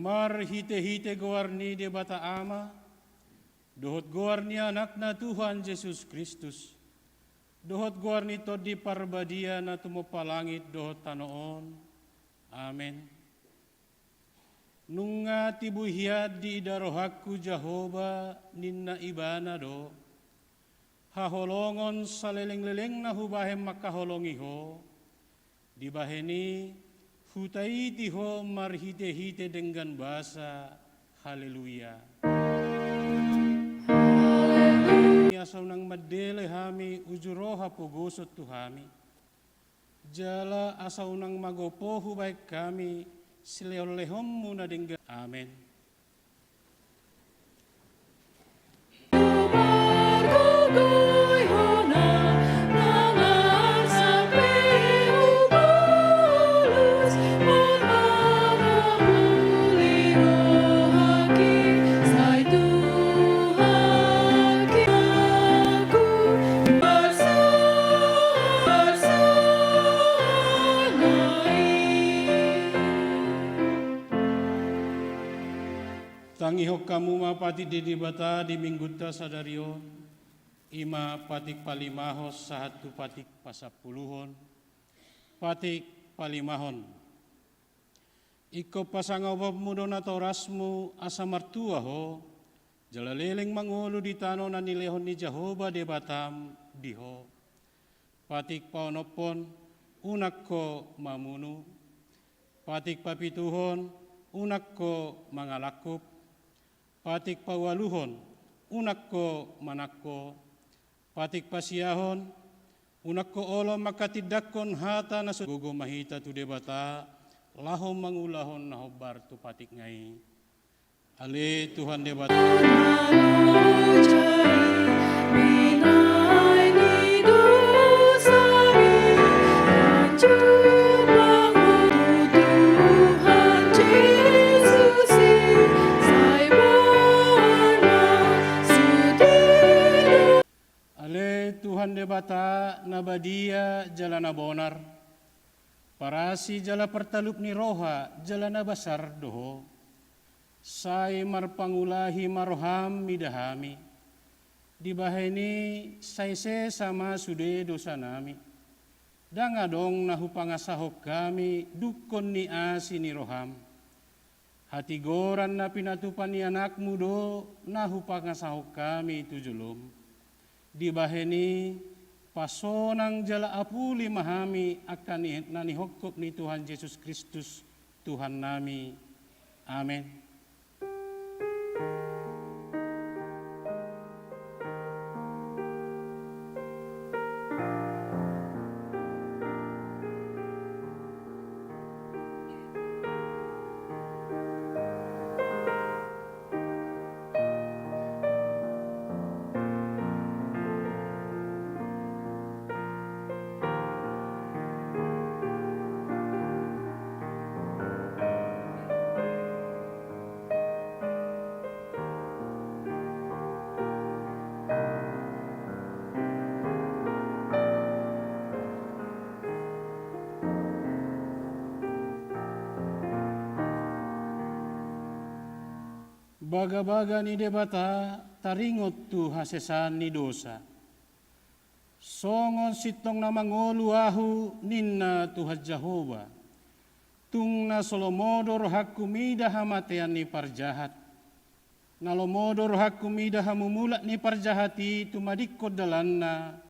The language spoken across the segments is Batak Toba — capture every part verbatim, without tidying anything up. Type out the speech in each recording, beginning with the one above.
Marhite-hite goar ni Debata Ama, dohot goar ni Anakna Tuhan Jesus Kristus, dohot goar ni Tondi Parbadia na tumompa langit dohot tano on. Amen. Nunga tibu hian diida rohangku Jahowa, ninna Ibana do. Haholongon saleleng-lelengna hubahen mangkaholongi Ho, dibahen i hutaiti Ho marhite-hite denggan basa. Haleluya. Haleluya. Asa unang mandele hami uju roha pogoson tu hami. Jala asa unang magopo hubahen hami silehon-lehonmu na denggan. Amen. Tangihon hamu ma patik ni Debata di minggunta sadari on, i ma patik palimahon sahat tu patik pasampuluhon. Patik palimahon. Ingkon pasangaponmu do natorasmu asa martua ho, jala leleng mangolu di tano na nilehon ni Jahowa Debatam di ho. Patik paonomhon, unang ho mamunu. Patik papituhon, unang ho mangalangkup. Patik paualuhon, unang ho manangko. Patik pasiahon, unang ho olo manghatindanghon hata na so. Gogo ma hita tu Debata, laho mangulahon na hombar tu patikna i. Ale Tuhan Debata. Ale Tuhan Debata na badia jala na bonar, parasi jala partalup ni roha jala na basar do Ho. Sai marpangulahi ma roham mida hami. Dibahen i sai sesa ma sude dosanami. Ndang adong na hupangasahon hami dungkon ni asi ni roham. Hatigoran na pinatupa ni Anakmu do na hupangasahon hami tu jolom. Dibahen i, pasonang jala apuli ma hami angka ni, na nihophop ni Tuhan Jesus Kristus, Tuhannami. Amen. Bagabaga ni Debata taringot tu hasesaan ni dosa. Songon sintong na mangolu ahu, ninna Tuhan Jahowa. Tung na so lomo do rohangku mida hamatean ni parjahat. Na lomo do rohangku mida hamumulak ni parjahat i tumadingkon dalanna.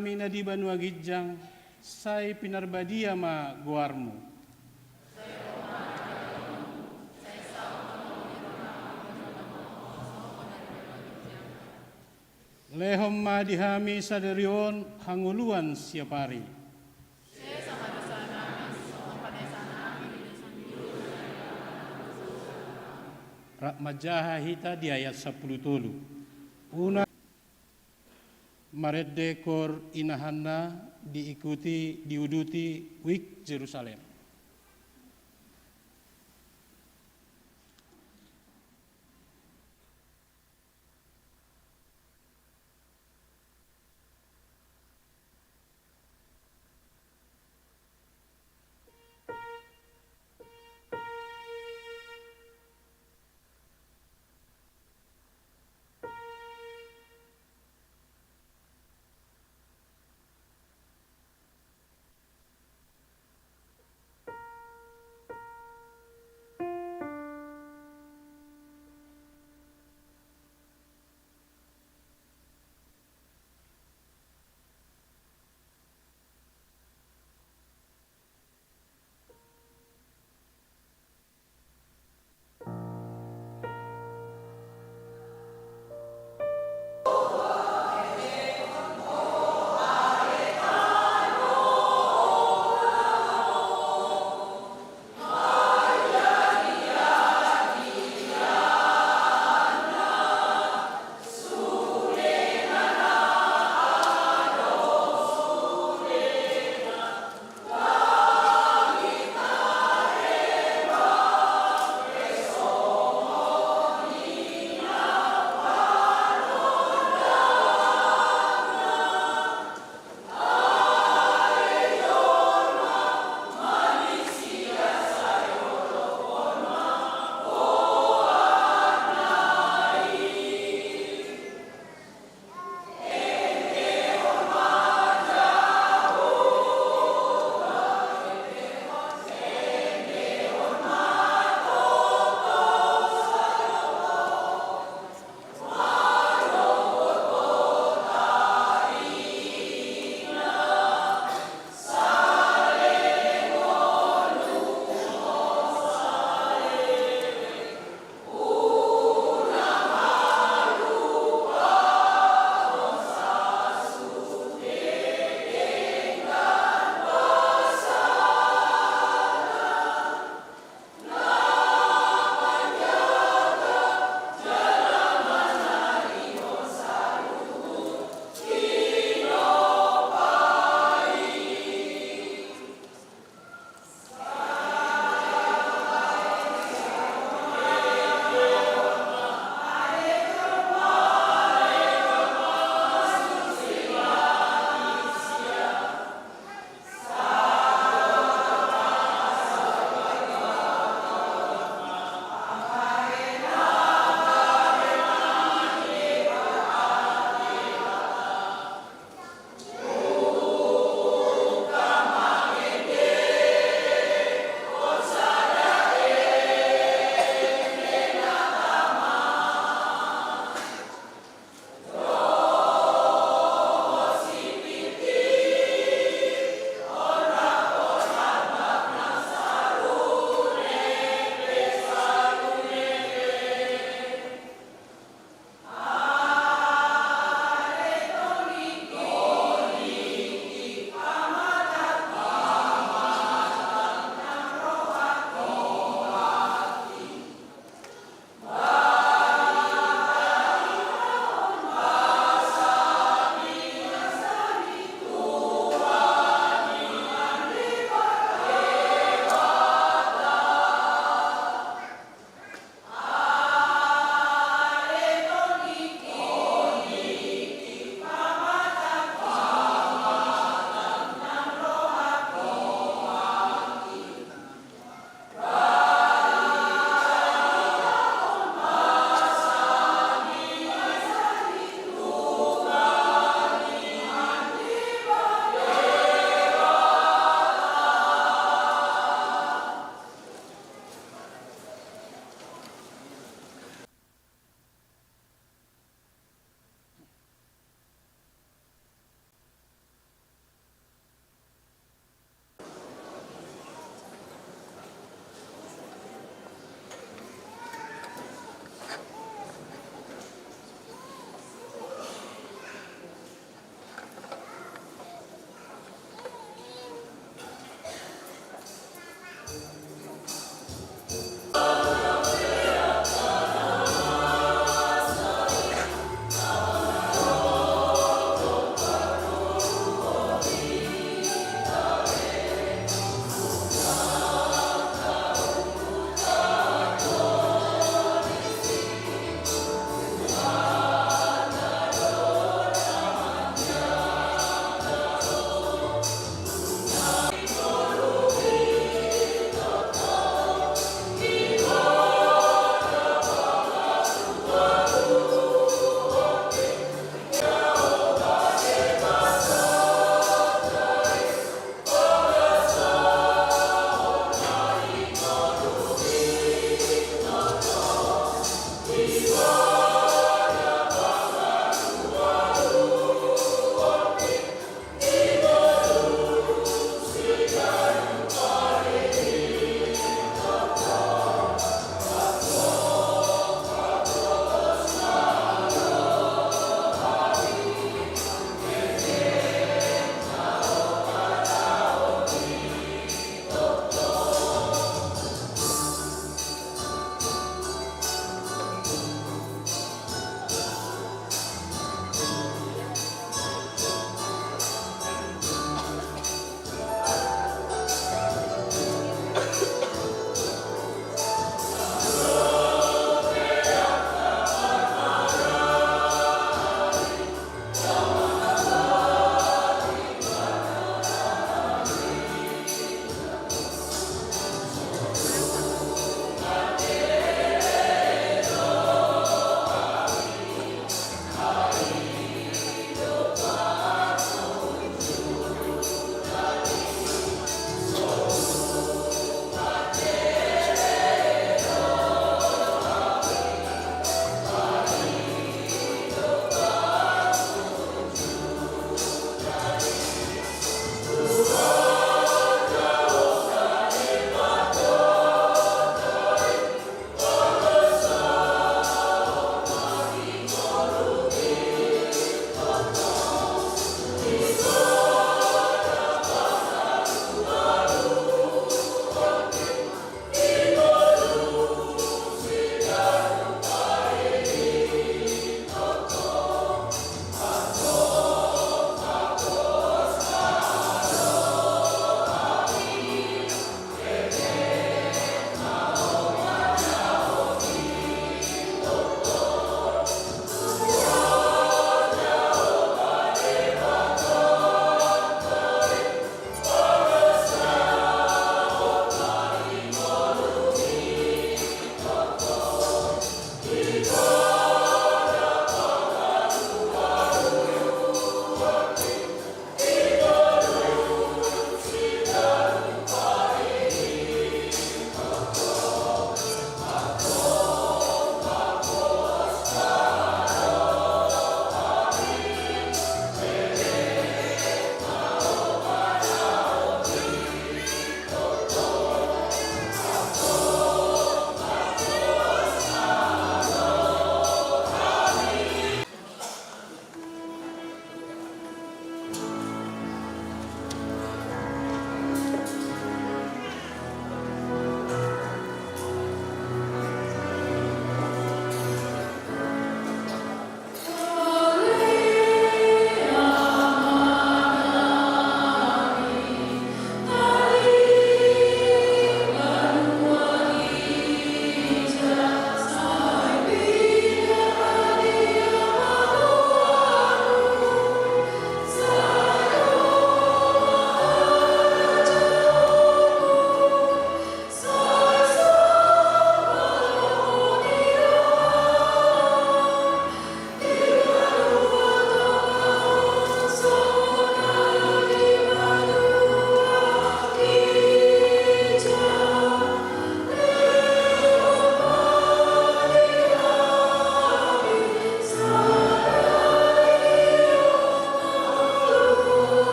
Nami na di banua ginjang, sai pinarbadia ma goarmu. Lehon ma di hami sadari on hangoluan siapari. Rap manjaha hita di ayat sampulu tolu. Unang marende kor inahanna, diikuti, diuduti, wijk Jerusalem.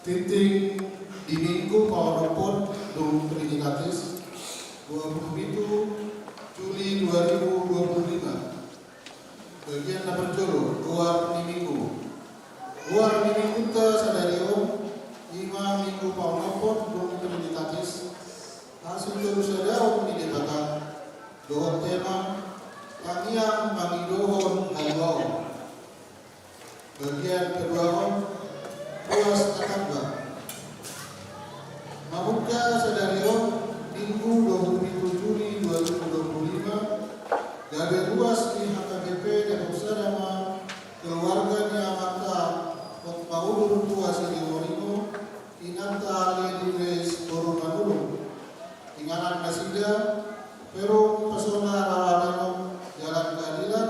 Tingting di Minggu paonomhon dung Trinitatis, dua puluh pitu Juli dua ribu dua puluh lima. Bagian na parjolo, goar ni Minggu. Goar ni Minggunta sadari on, i ma Minggu paonomhon dung Trinitatis, hasitolusadaon ni Debata, dohot tema, tangiang mangidohon haluaon. Bagian paduahon, ruas na tamba. Mamungka sadari on, Minggu dua puluh pitu Juli dua ribu dua puluh lima, gabe ruas ni H K B P Depok Sada ma keluarga ni amanta Hotmaudur Tua Siringoringo, inanta Lady Grace boru Manurung. Inganan nasida, Perum Pesona Rawamangun, Jalan Keadilan,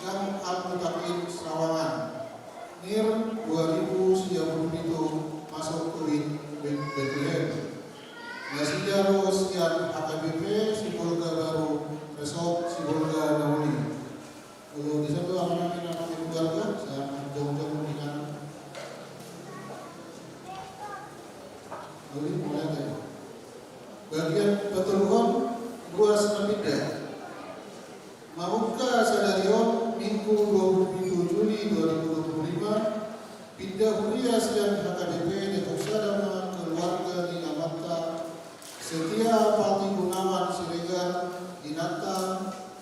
Gang Almutakin, Sawangan. Nir dua ribu sia puluh pitu, masuk ke Wit, Wit Betlehem. Nasida ro sian H K B P Sibolga Baru, Resort Sibolga na Uli. Kalau di situ apa namanya, nama keluarga, saya jongjong di kanan. Uli, mulai tadi. Bagian patoluhon, ruas na pinda. Mamungka sadari on, Minggu dua puluh pitu Juli dua ribu dua puluh lima, pinda huria sian H K B P Depok Sada ma keluarga ni amanta Setia Pati Gunawan Siregar, inanta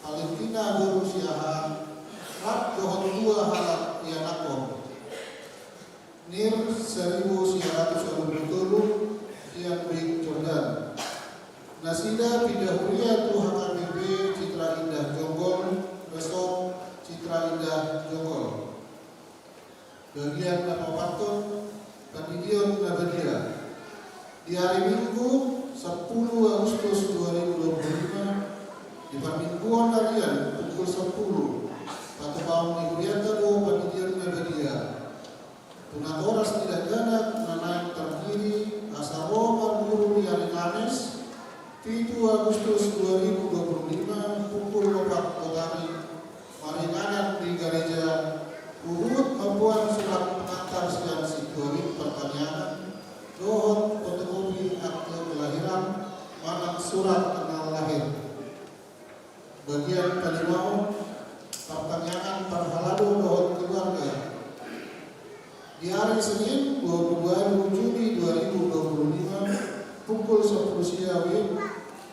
Valentina boru Siahaan, rap dohot dua halak ianakhon. Nir saribu sia ratus ualu pulu tolu, sian Wit Jordan. Nasida pinda huria tu H K B P Citra Indah Jonggol, Resort Citra Indah Jonggol. Bagian na paopathon, pandidion na badia. Di ari Minggu, sampulu Agustus dua ribu dua puluh lima, di parmingguon arian pukul sampulu, patupaon ni hurianta do pandidion na badia. Tu natoras ni dakdanak na naeng tardiri asa ro marguru di ari Kamis, pitu Agustus dua ribu dua puluh lima, pukul opat botari, maringanan di gareja, huhut mamboan surat pengantar sian sintua Wit partangiangan, dohot fotokopi akte kelahiran, manang surat tanggal lahir. Bagian palimaon, partangiangan parhalado dohot keluarga. Di ari Senin, dua puluh dua Juli dua ribu dua puluh lima, pukul sampulu sia Wit,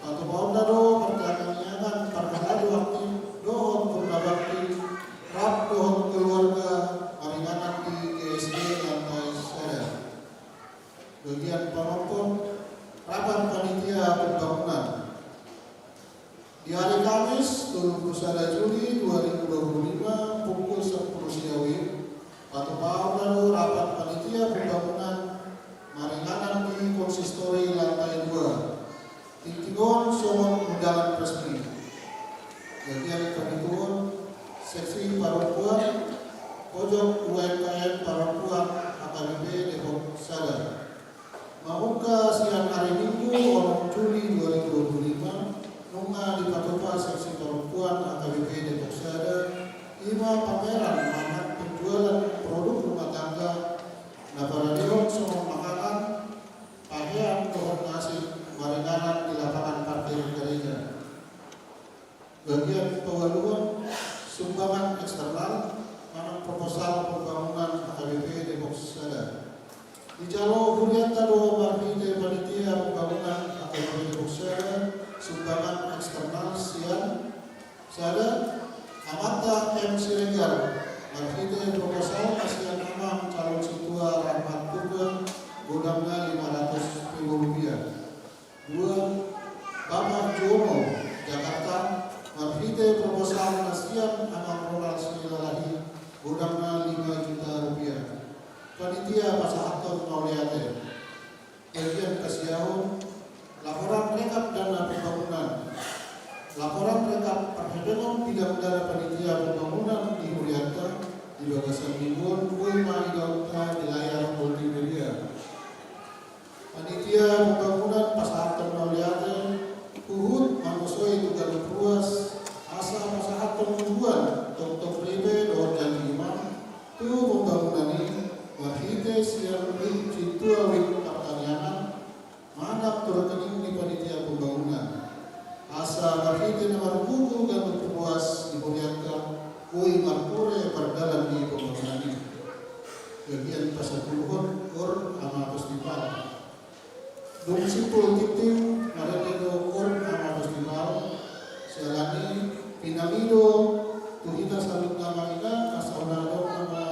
patupaonna do partangiangan parhalado aktif dohot purna bakti, rap dohot keluarga, maringanan di G S D lantai sada. Bagian panompon, rapat panitia pembangunan. Di ari Kamis, tolu pulu sada Juli dua ribu dua pulu lima, pukul sampulu sia Wit, patupaonna do rapat panitia pembangunan maringanan di konsistori lantai dua. Tingting on songon undangan resmi. Bagian panituhon, seksi parompuan, pojok U M K M parompuan H K B P Depok Sada. Mamungka sian ari Minggu, onom Juli dua ribu dua puluh lima, nunga dipatupa seksi parompuan H K B P Depok Sada, i ma pameran manang penjualan produk rumah tangga, na paradehon songon makanan, pahean dohot nasi, maringanan di lapangan parkir gareja. Bagian paualuhon, sumbangan eksternal, manang proposal pembangunan H K B P Depok Sada. Dijalo hurianta do marhite panitia pembangunan H K B P Depok Sada, sumbangan eksternal sian, sada, amanta M Siregar, marhite proposal na sian amang calon sintua Rahmat Purba, godangna lima ratus ribu rupiah. Dua, Bapak Juwono, Jakarta, marhite proposal na sian amang Ronald Silalahi, godangna lima juta rupiah. Panitia pasahathon mauliate. Bagian pasiahon, laporan rekap dana pembangunan. Laporan rekap parhepengon bidang dana panitia pembangunan di hurianta di bagasan minggu on, boi ma idaonta di layar multimedia. Panitia pembangunan pasahathon mauliate, huhut mangosoi tu ganup ruas, asa pasahathon bubuan, tongtong ripe dohot jali imam, tu pembangunan i, marhite sian Wit Sintua Dung simpul tingting, marende do on nama festival. Siala ni pinangido tu hita saluhutna ma inang, asa unang adong nama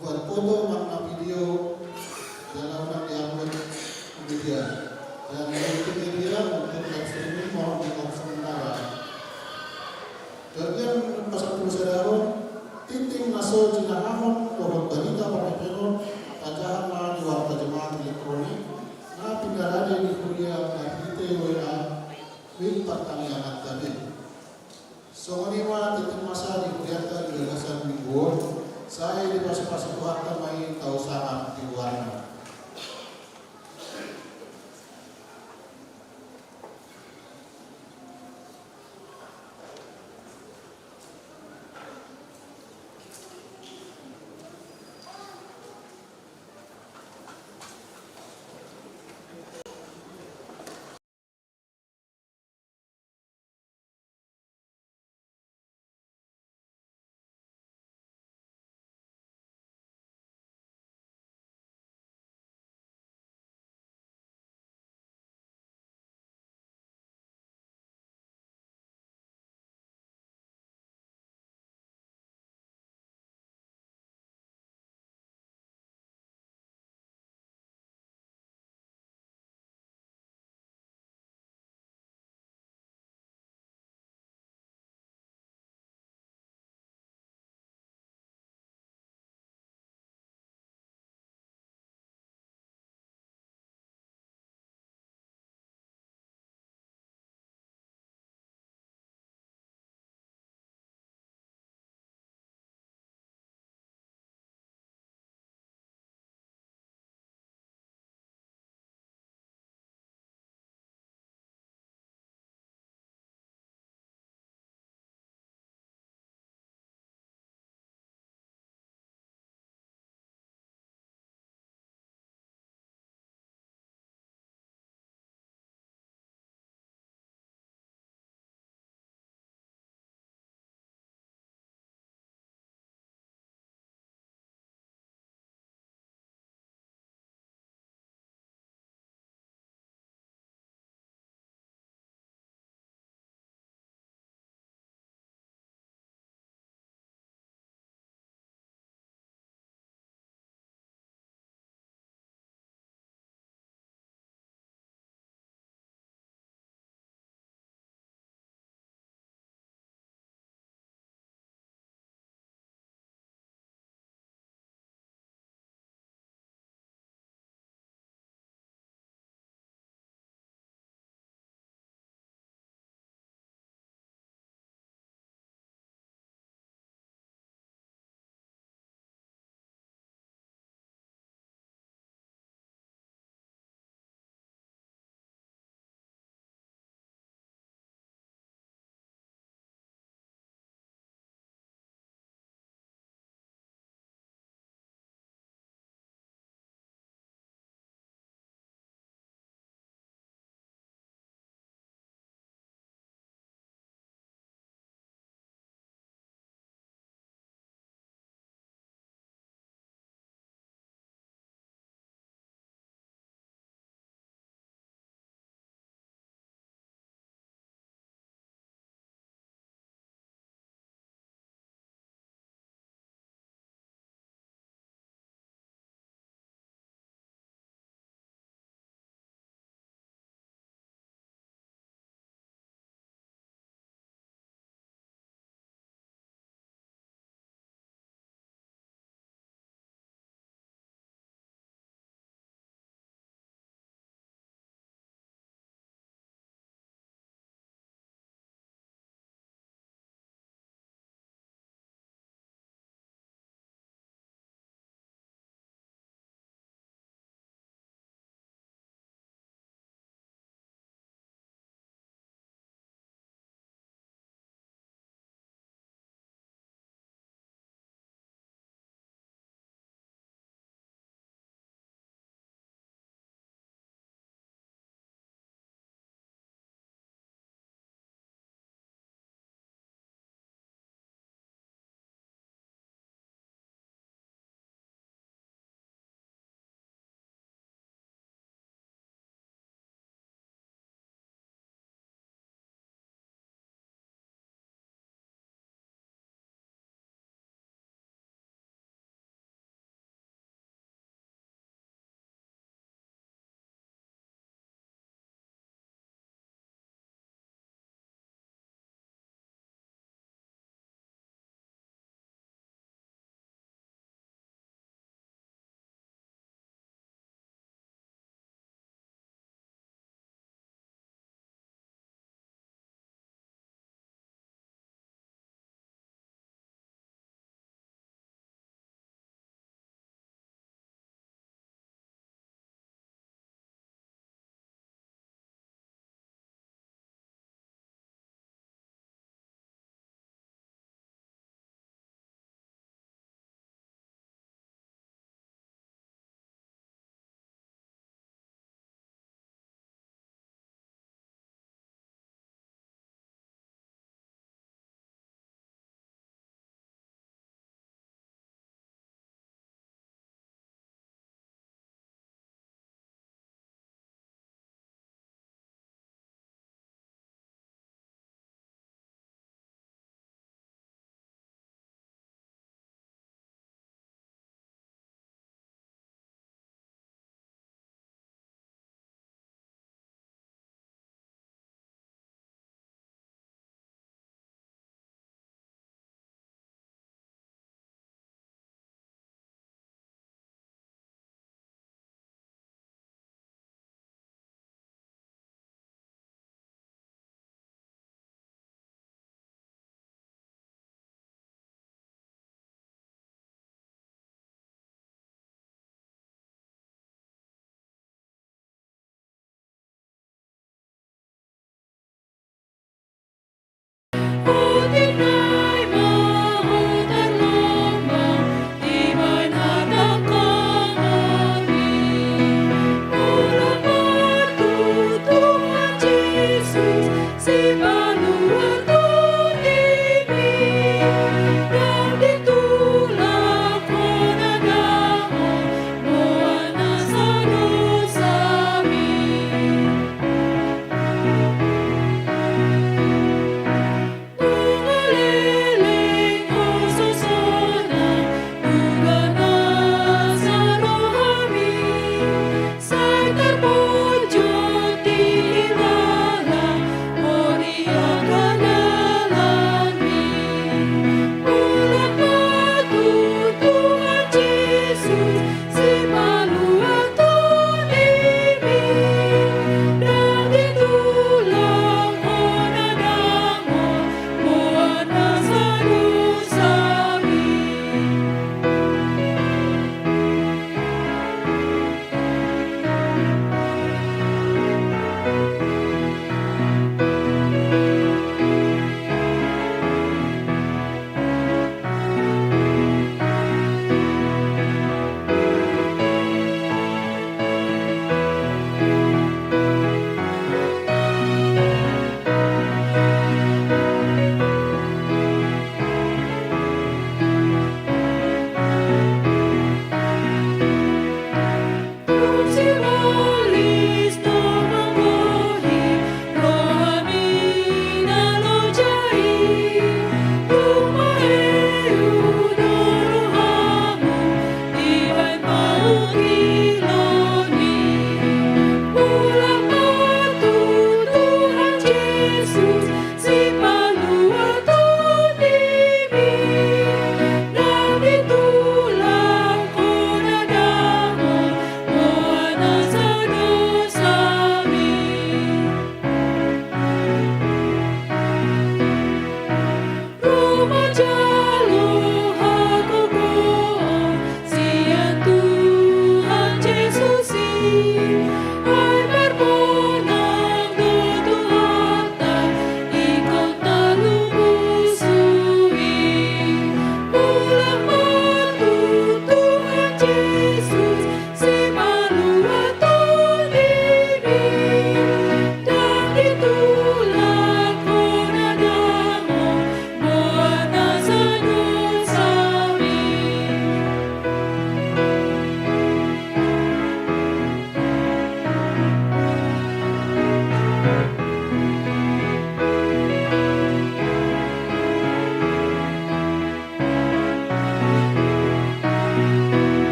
buat foto, makna video, jala unang diupload di media. Dan multimedia untuk live streaming mohon di opsi utara. Bagian pasampulu sada on, tingting na so jinahahon dohot barita parhepehon, tajaha ma di warta jemaat elektronik, na pinarade di huria marhite W A, link partangianganta be. Songon i ma tingting masa di hurianta di bagasan minggu on, sai dipasupasu Tuhanta ma i tau sangap di goarna.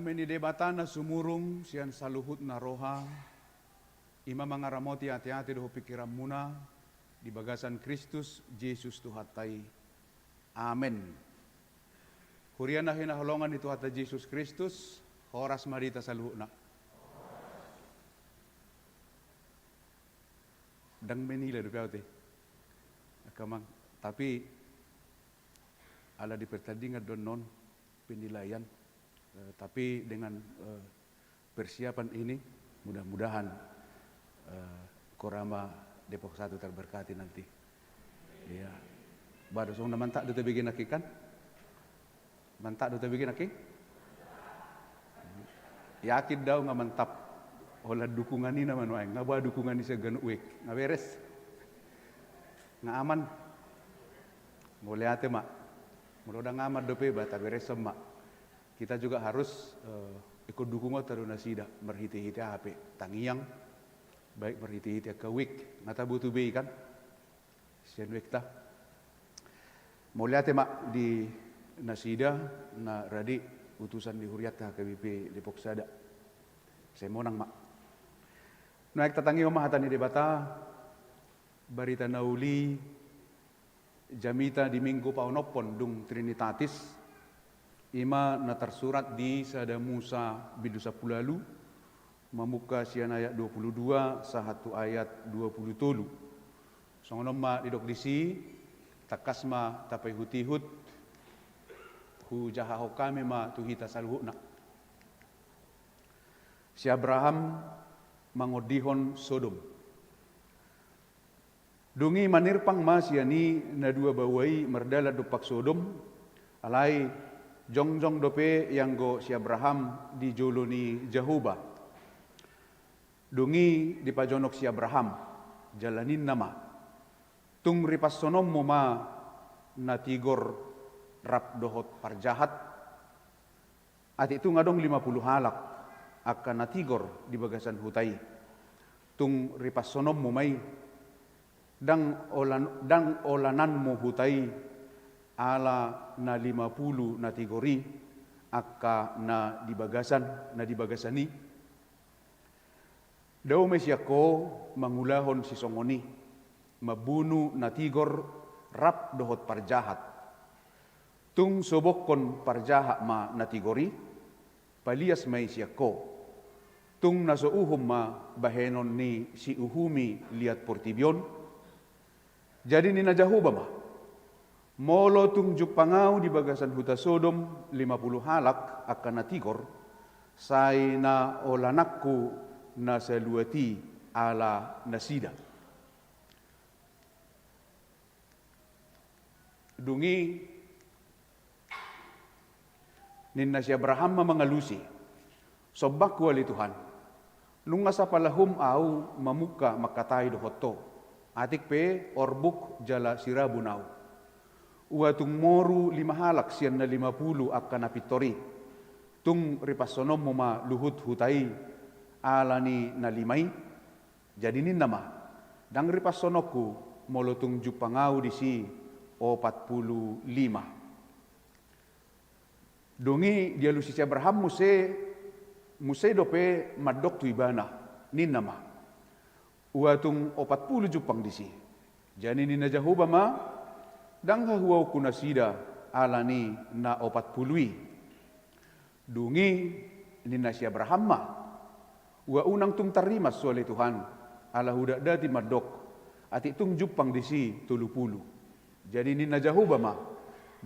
Dame ni Debata na sumurung sian saluhutna roha, i ma mangaramoti ateate dohot pingkiranmuna di bagasan Kristus Jesus Tuhanta i. Amen. Huria na hinaholongan ni Tuhanta Jesus Kristus, horas ma di hita saluhutna. Ndang menilai dope au te, angka amang. Tapi ala di pertandingan do annon penilaian. Eh, tapi dengan, eh, persiapan ini, mudah-mudahan, eh, Korama Depok Satu terberkati nanti. Iya. Ba, dosung na mantap do tabege nangkin kan? Mantap do tabege nangkin? Yakin do au nga mantap. Holan dukungan i nama nuaeng, nga boha dukungan i sian ganup wijk, nga beres. Nga aman. Mauliate ma. Molo ndang aman dope, ba taberesan ma. Kita juga harus, eh, ingkon dukungonta do nasida marhitehite aha pe tangiang, baik marhitehite angka wijk, nga taboto be i kan sian wikta. Mauliate ma di nasida na radi utusan ni hurianta H K B P Depok Sada. Sai monang ma. Nuaeng tatangihon ma hata ni Debata, barita na uli jamita di Minggu paonomhon dung Trinitatis, i ma na tarsurat di Sada Musa bindu sampulu ualu, mamungka sian ayat dua pulu dua sahat tu ayat dua pulu tolu. Songon on ma didok disi, tangkas ma tapaihutihut, hujahahon hami ma tu hita saluhutna. Si Abraham mangondihon Sodom. Dung i manirpang ma sian i na dua baoa i mardalan dompak Sodom, alai jongjong dope ianggo si Abraham di jolo ni Jahowa. Dung i dipajonok si Abraham, jala ninna ma: Tung ripanshononmu ma na tigor rap dohot parjahat? Atik tung adong lima pulu halak angka na tigor di bagasan huta i. Tung ripanshononmu ma i, ndang olan-, ndang olananmu huta i ala na lima pulu na tigor i, angka na di bagasan, na di bagasan i. Dao ma i sian ho mangulahon sisongon i, mambunu na tigor rap dohot parjahat. Tung so bokkon parjahat ma na tigor i, palias ma i sian ho. Tung na so uhum ma bahenon ni siuhumi liat portibi on. Jadi ninna Jahowa ma: Molo tung jumpang ahu di bagasan huta Sodom lima pulu halak angka na tigor, sai na olananku na saluat i ala nasida. Dung i ninna si Abraham ma mangalusi: Sombangku ale Tuhan, nunga sapalahum ahu mamungka mangkatai dohot ho, atik pe orbuk jala sirabun ahu. Ua tung moru lima halak sian na lima pulu angka na pintor i. Tung ripanshononmu ma luhut huta i ala ni na lima i? Jadi ninna ma: Ndang ripanshononku molo tung jumpang ahu disi opat pulu lima. Dung i dialusi si Abraham muse, muse dope mandok tu ibana, ninna ma: Ua tung opat pulu jumpang disi. Jadi ninna Jahowa ma: Ndang hahuaonku nasida ala ni na opat pulu i. Dung i ninna si Abraham ma: Ua unang tung tarrimas ho ale Tuhan, ala hudakdati mandok, atik tung jumpang disi tolu pulu. Jadi ninna Jahowa ma: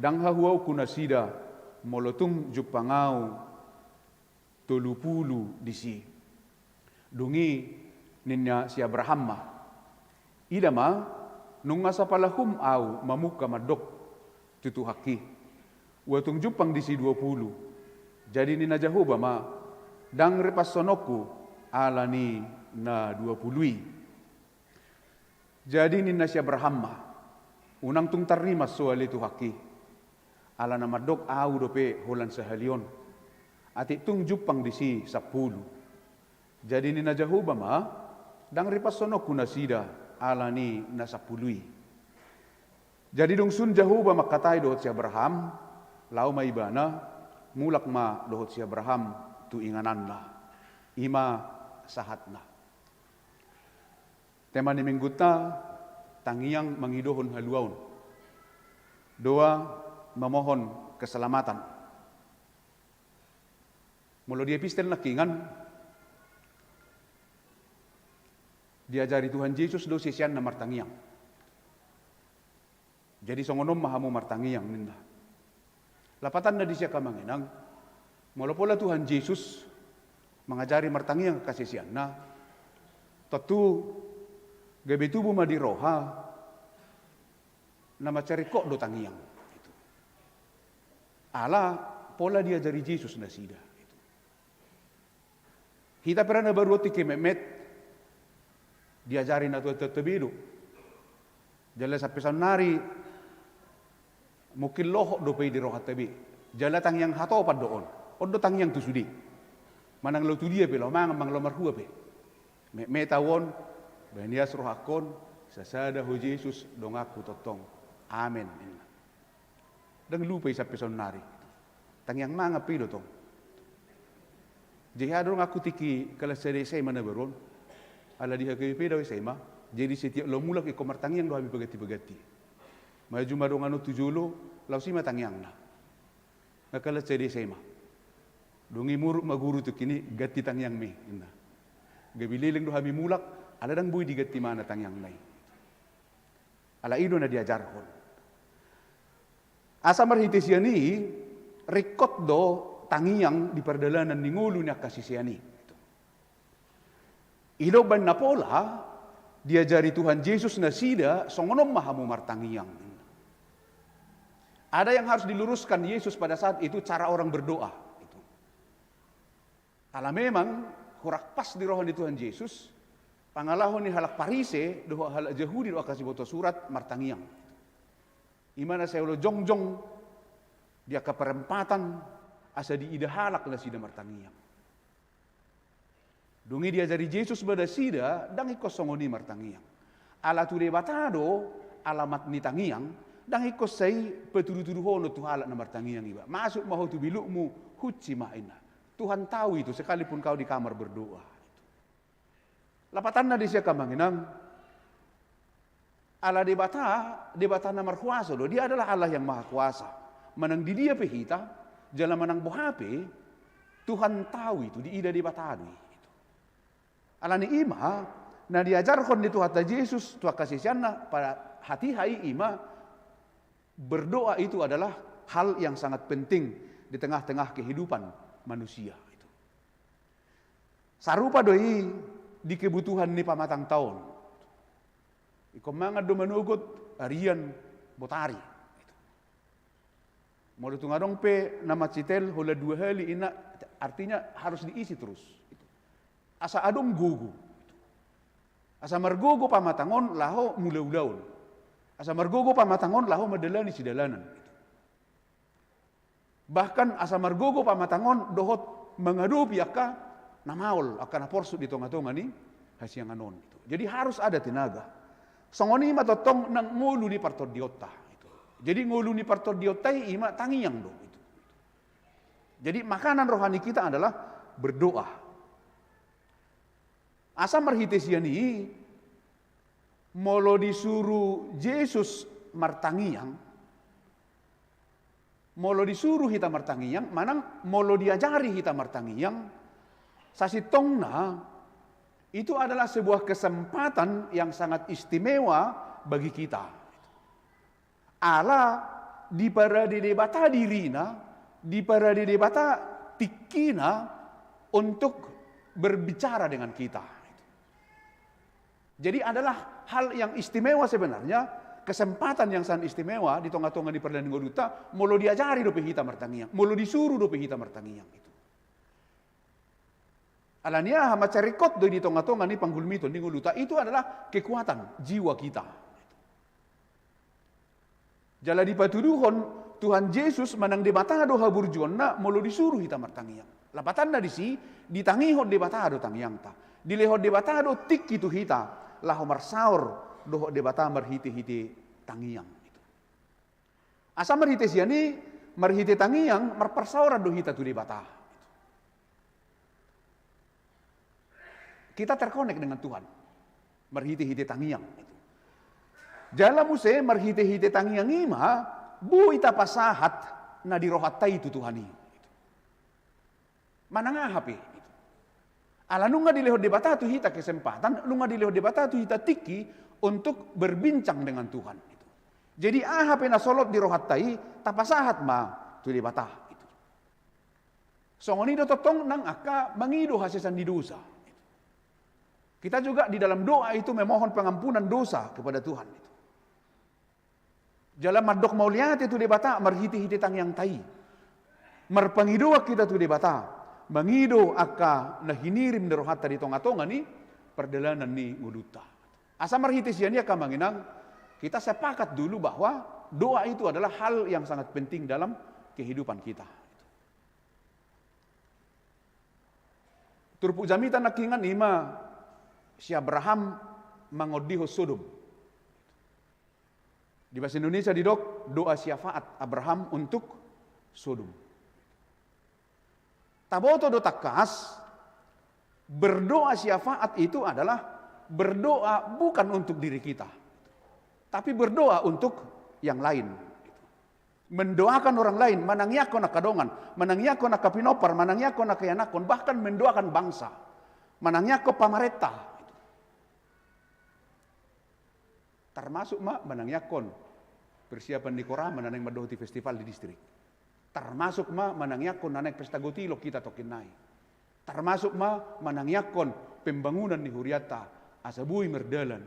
Ndang hahuaonku nasida molo tung jumpang ahu tolu pulu disi. Dung i ninna si Abraham ma: Ida ma, nunga sapalahum ahu mamungka mandok tu Tuhanki, ua tung jumpang disi dua pulu. Jadi ninna Jahowa ma: Ndang ripanshononku ala ni na dua pulu i. Jadi ninna si Abraham ma: Unang tung tarrimas ho ale Tuhanki, ala na mandok ahu dope holan sahali on, atik tung jumpang disi sampulu. Jadi ninna Jahowa ma: Ndang ripanshononku nasida ala ni na sampulu i. Jadi dung sun Jahowa mangkatai dohot si Abraham, laho ma ibana, Mulak ma dohot si Abraham tu ingananna, i ma sahatna. Tema ni minggunta, tangiang mangidohon haluaon. Dua, memohon keselamatan. Molo di epistel nangkiningan, diajari Tuhan Jesus do siseanna martangiang. Jadi songon on ma hamu martangiang, ninna. Lapatanna disi, angka amang inang, molo pola Tuhan Jesus mangajari martangiang angka siseanna, tontu gabe tubu ma di roha na mansai ringkot do tangiang. Ala pola diajari Jesus nasida. Hita pe ra na baru on tingki metmet, diajari na tuatua be do. Jala sampe saonnari mungkin lohot dope i di rohanta be. Jala tangiang hatopan do on. On do tangiang tu sude. Manang laho tu dia pe, laho mangan manang laho marhua pe. Metmet au on, bahen ias rohangkon, sasada Ho Jesus donganku tongtong. Amen, ninna. Ndang lupa i sampe saonnari. Tangiang mangan pe i do tong. Jadi adong au tingki kelas sada S M A na baru on. Ala di H K B P do S M A. Jadi setiap laho mulak ingkon martangiang do hami paganti-paganti. Maju ma dongan on tu jolo, laos i ma tangiangna. Nga kelas sada S M A. Dung i muruk ma guru tingki i, ganti tangiangmi, ninna. Gabe leleng do hami mulak, ala ndang boi diganti manang tangiangna i. Ala i do na diajarhon. Asa marhite sian i, ringkot do tangiang di pardalanan ni ngolu ni angka sisean i. I do umbahen na pola diajari Tuhan Jesus nasida, songon on ma hamu martangiang. Ada yang harus diluruskan Yesus pada saat itu, cara orang berdoa. Ala memang hurang pas di roha ni Tuhan Jesus pangalaho ni halak Parise dohot halak Jahudi dohot angka siboto surat martangiang. I ma na sai olo jongjong di angka perempatan asa diida halak nasida martangiang. Dung i diajari Jesus ma nasida, ndang ingkon songon i martangiang. Ala tu Debata do alamat ni tangiang, ndang ingkon sai patudutuduhonon tu halak na martangiang iba. Masuk ma ho tu bilukmu, hunci ma, ninna. Tuhan tahu itu, sekalipun kau di kamar berdoa. Lapatanna disi, angka amang inang, ala Debata, Debata na markuasa do, Dia adalah Allah yang Maha Kuasa. Manang di dia pe hita, jala manang boha pe, Tuhan tahu itu, diida Debata do i. Ala ni i ma na diajarhon ni Tuhanta Jesus tu angka siseanna pada hatiha i, i ma berdoa itu adalah hal yang sangat penting di tengah-tengah kehidupan manusia. Sarupa do i di kebutuhan ni pamatangta on. Ingkon mangan do manogot arian, botari. Molo tung adong pe na mansitel holan dua hali, ninna, artinya harus diisi terus. Asa adong gogo. Asa margogo pamatang on laho mangula ulaon. Asa margogo pamatang on laho mandalani sidalanan. Bahkan asa margogo pamatang on dohot mangadopi angka na maol, angka na porsuk di tongatonga ni hasiangan on. Jadi harus ada tenaga. Songon i ma tongtong nang ngolu ni partondionta. Jadi ngolu ni partondionta i, i ma tangiang do. Jadi makanan rohani kita adalah berdoa. Asa marhite sian i, molo disuru Jesus martangiang, molo disuru hita martangiang, manang molo diajari hita martangiang, sasintongna itu adalah sebuah kesempatan yang sangat istimewa bagi kita. Ala diparade Debata dirina, diparade Debata tingkina untuk berbicara dengan kita. Jadi adalah hal yang istimewa sebenarnya, kesempatan yang sangat istimewa di tongatonga ni pardalanan ni ngolunta, molo diajari dope hita martangiang, molo disuru dope hita martangiang. Ala ni aha? Mansai ringkot do i di tongatonga ni panggulmiton ni ngolunta, itu adalah kekuatan jiwa kita. Jala dipatuduhon Tuhan Jesus manang Debata do haburjuonna molo disuru hita martangiang. Lapatanna disi, ditangihon Debata do tangiangta. Dilehon Debata do tingki tu hita laho marsaor dohot Debata marhitehite tangiang. Asa marhite sian i, Marhite tangiang, marparsaoran do hita tu Debata. Kita terkonek dengan Tuhan marhite-hite tangiang. Jala muse marhite-hite tangiang i ma boi tapasahat na di rohanta i tu Tuhan i. Manang aha pe. Ala nunga dilehon Debata tu hita kesempatan, nunga dilehon Debata tu hita tingki untuk berbincang dengan Tuhan. Jadi aha pe na solot di rohanta i, tapasahat ma tu Debata. Songon i do tongtong nang angka mangido hasesan ni dosa. Kita juga di dalam doa itu memohon pengampunan dosa kepada Tuhan. Jala mandok mauliate tu Debata marhite-hite tangiangta i. Marpangidoan hita tu Debata, mangido angka na hinirim ni rohanta di tonga-tonga ni pardalanan ni ngolunta. Asa marhite sian i angka amang inang, kita sepakat dulu bahwa doa itu adalah hal yang sangat penting dalam kehidupan kita. Turpuk jamita nangkiningan i ma si Abraham mangondihon Sodom. Di bahasa Indonesia didok doa syafaat Abraham untuk Sodom. Taboto do tangkas, berdoa syafaat itu adalah berdoa bukan untuk diri kita, tapi berdoa untuk yang lain. Mendoakan orang lain, manangiangkon angka dongan, manangiangkon angka pinompar, manangiangkon angka ianakhon, bahkan mendoakan bangsa, manangiangkon pamarenta. Termasuk ma manangiangkon persiapan ni Korama na naeng mandok tu festival di distrik. Termasuk ma manangiangkon na naeng pesta gotilon hita tongkin nai. Termasuk ma manangiangkon pembangunan ni hurianta asa boi mardalan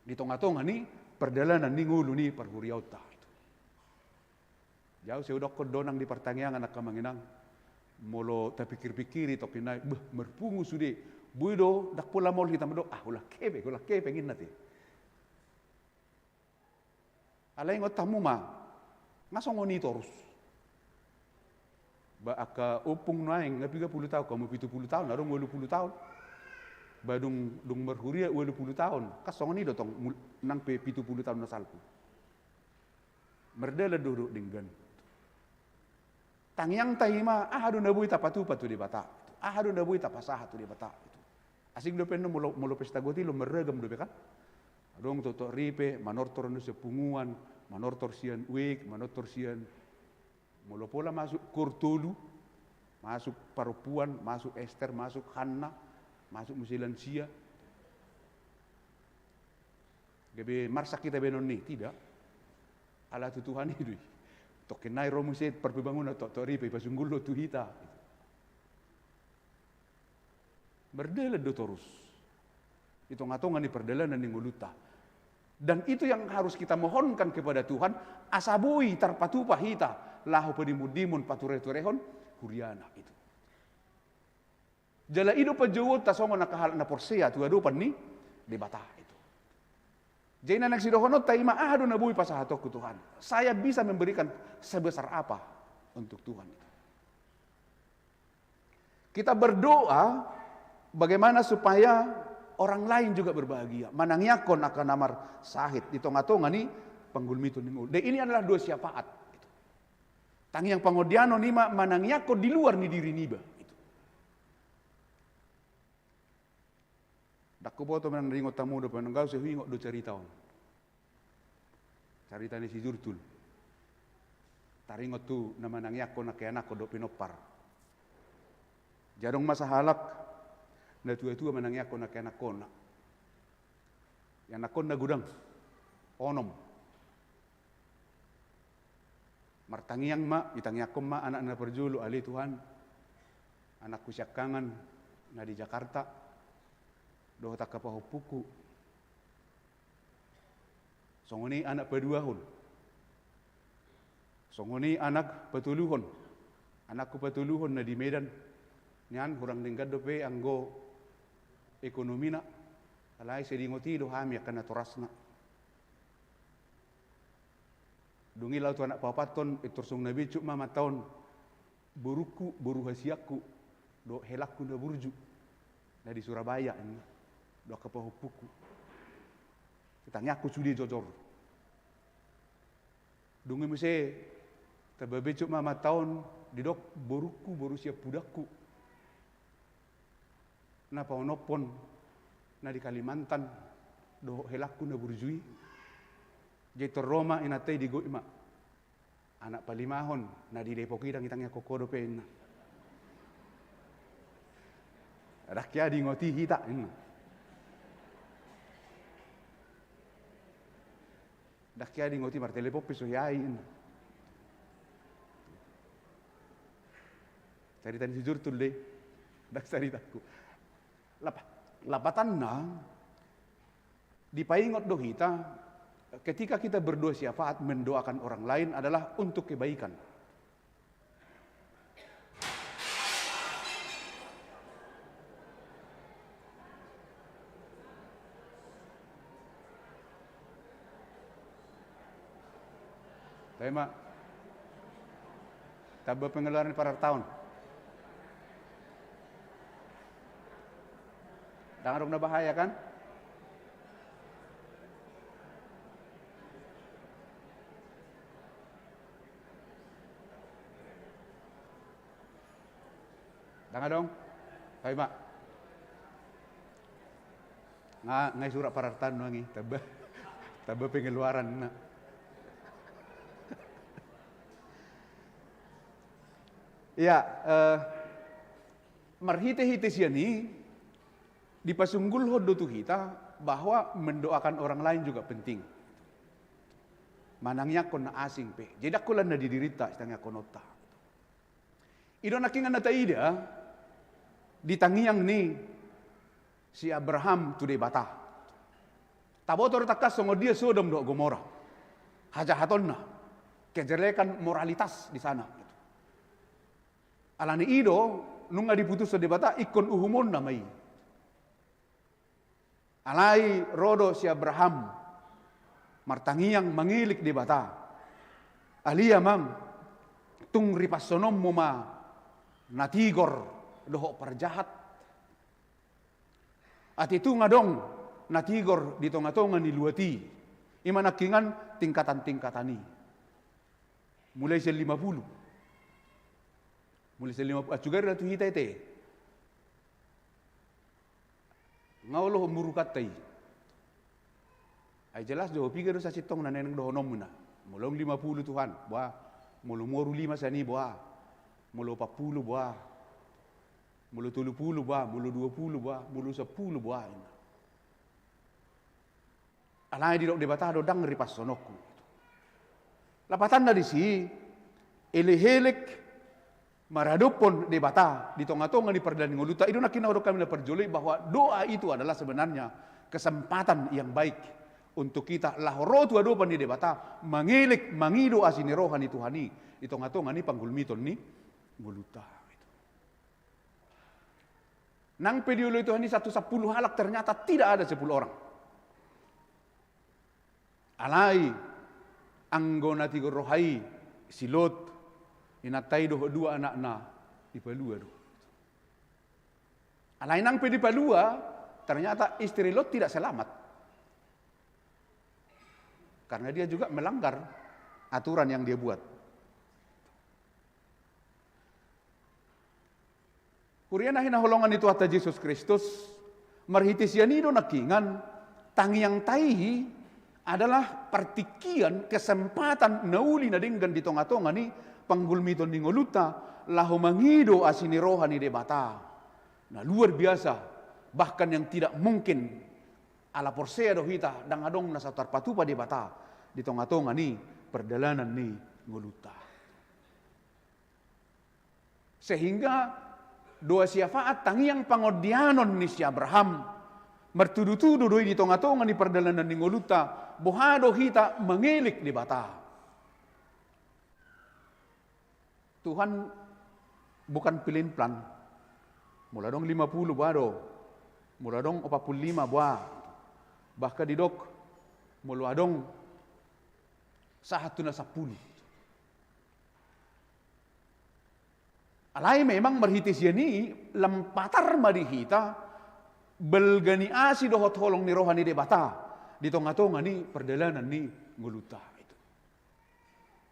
di tonga-tonga ni pardalanan ni ngolu ni parhuriaonta. Jau sai hudokkon do nang di partangiangan angka amang inang. Molo tapikir-pikiri tongkin nai, beh, marpungu sude. Boi do ndang pola maol hita mandok, ah, holan kepe, holan kepe ninna te. Alai ingot hamu ma, nga songon i torus. Ba angka ompung nuaeng nga piga pulu taon, hamu pitu pulu taon, adong ualu pulu taon. Ba dung, dung marhuria ualu pulu taon, kan songon i do tong nang pe pitu pulu taon na salpu. Mardalan do dohot denggan. Tangiangta i ma aha do na boi tapatupa tu Debata. Aha do na boi tapasahat tu Debata. Asing dope annon molo, molo pesta gotilon marragam dope kan. Adong toktok ripe, manortor annon sian punguan, manortor sian wijk, manortor sian, molo pola masuk kor tolu, masuk parompuan, masuk Ester, masuk Hanna, masuk muse lansia. Gabe marsak hita baenon ni, tidak. Ala tu Tuhan i do i. Tongkin nai ro muse parpembangunan toktok ripe, pasunggul do tu hita. Mardalan do torus di tonga-tonga ni pardalanan ni ngolunta. Dan itu yang harus kita mohonkan kepada Tuhan, asa boi tarpatupa hita laho padimun-dimun, pature-turehon huriana itu. Jala i do panjouonta songon angka halak na porsea tu adopan ni Debata itu. Jadi na naeng sidohononta i ma aha do na boi pasahatonku Tuhan. Saya bisa memberikan sebesar apa untuk Tuhan itu. Kita berdoa bagaimana supaya orang lain juga berbahagia. Manangiangkon angka na marsahit di tonga-tonga ni panggulmiton ni ngolu. Dan ini adalah doa syafaat. Tangiang pangondianon i ma manangiangkon di luar ni diri niba. Ndang huboto manang na diingot hamu dope, nunga sai huingot do carita on. Carita ni si Jurtul. Taringot tu na manangiangkon angka ianakhon dohot pinompar. Jadi adong ma sahalak na tua-tua manangiangkon angka ianakhonna. Ianakhonna godang onom. Martangiang ma, itangiangkon ma anakna na parjolo, ale Tuhan, anakku siangkangan na di Jakarta dohot angka pahompungku. Songon i anak paduahon. Songon i anak patoluhon. Anakku patoluhon na di Medan. Nian hurang denggan dope anggo ekonomina. Alai sai diingot i do hami angka natorasna. Dung i laho tu anak paopathon, pintor songon na bincut ma mantaon, borungku, boru hasianku, dohot helangku na burju, na di Surabaya, ninna, dohot angka pahompungku. Itangiangkon sude jojor. Dung i muse Tamba becok ma amanta on didok borungku, boru sian pudangku. Na paonomhon na di Kalimantan dohot helangku na burju i. Jadi tor ro ma inanta i, digoit ma. Anak palimahon na di Depok i ndang itangiangkon ho dope, inna. Ndang hea diingot i hita, inna. Ndang hea diingot i, martelepon pe so hea i, inna. Carita ni si Jurtul do i, ndang caritangku. Lap-, lapatanna, dipaingot do hita, ketika kita berdoa syafaat, mendoakan orang lain adalah untuk kebaikan. Tema. Tamba pengeluaran di parartaon. Ndang adong na bahaya, kan? Ndang adong? Paima. Nga, nga i surat parartaon nuaeng i, tamba, tamba pengeluaran na. Iya, eh, marhite-hite sian i, dipasunggulhon do tu hita bahwa mendoakan orang lain juga penting. Manangiangkon na asing pe. Jadi ndang holan na di dirinta sitangiangkononta. I do nangkiningan na taida di tangiang ni si Abraham tu Debata. Taboto do tangkas songon dia Sodom dohot Gomora hajahatonna, kejelekan moralitas di sana. Alani i do, nunga diputushon Debata, ingkon uhumonna ma i. Alai ro do si Abraham martangiang mangelek Debata. Ale Amang, tung ripashononmu ma na tigor dohot parjahat. Ate tung adong na tigor di tonga-tonga ni luat i. I ma nangkiningan tingkatan-tingkatan i. Mulai sian lima puluh. Mulai sian lima puluh. Acu gari ra tu hita i te. Nga olo murukanta i. Ai jelas do, hupiga do sasintongna naeng dohononmuna. Molo lima puluh Tuhan, boha. Molo moru lima sian i, boha. Molo opat puluh, boha. Molo tolu puluh, boha. Molo dua puluh, boha. Molo sampulu, boha, inna. Alai didok Debata do, ndang ripashononku. Lapatanna disi, elek-elek maradophon Debata di tonga-tonga ni pardalanan ni ngolunta. I do nangkin na hudok hami na parjolo i, bahwa doa itu adalah sebenarnya kesempatan yang baik untuk kita laho ro tu adopan ni Debata, mangelek, mangido asi ni roha ni Tuhan i di tonga-tonga ni panggulmiton ni ngolunta. Nang pe dioloi Tuhan i sahat tu sampulu halak, ternyata tidak ada sepuluh orang. Alai anggo na tigor roha i, si Lot, inanta i dohot dua anakna dipalua do. Alai nang pe dipalua, ternyata istri Lot tidak selamat. Karena dia juga melanggar aturan yang dia buat. Huria na hinaholongan ni Tuhanta Jesus Kristus, marhite sian i do nangkiningan, tangiangta i adalah partingkian, kesempatan na uli na denggan di tonga-tonga ni panggulmiton ni ngolunta, laho mangido asi ni roha ni Debata. Na luar biasa, bahkan yang tidak mungkin, ala porsea do hita, ndang adong na so tarpatupa Debata di tonga-tonga ni pardalanan ni ngolunta. Sehingga doa syafaat, tangiang pangondianon ni si Abraham, martudu-tudu do i di tonga-tonga ni pardalanan ni ngolunta, boha do hita mangelek Debata. Tuhan bukan pelin-pelan. Molo adong lima puluh, boha do. Molo adong opat puluh lima, boha. Bahkan didok, molo adong sahat tu na sampulu. Alai memang marhite sian i lam patar ma di hita balga ni asi dohot holong ni roha ni Debata di tonga-tonga ni pardalanan ni ngolunta. Itu.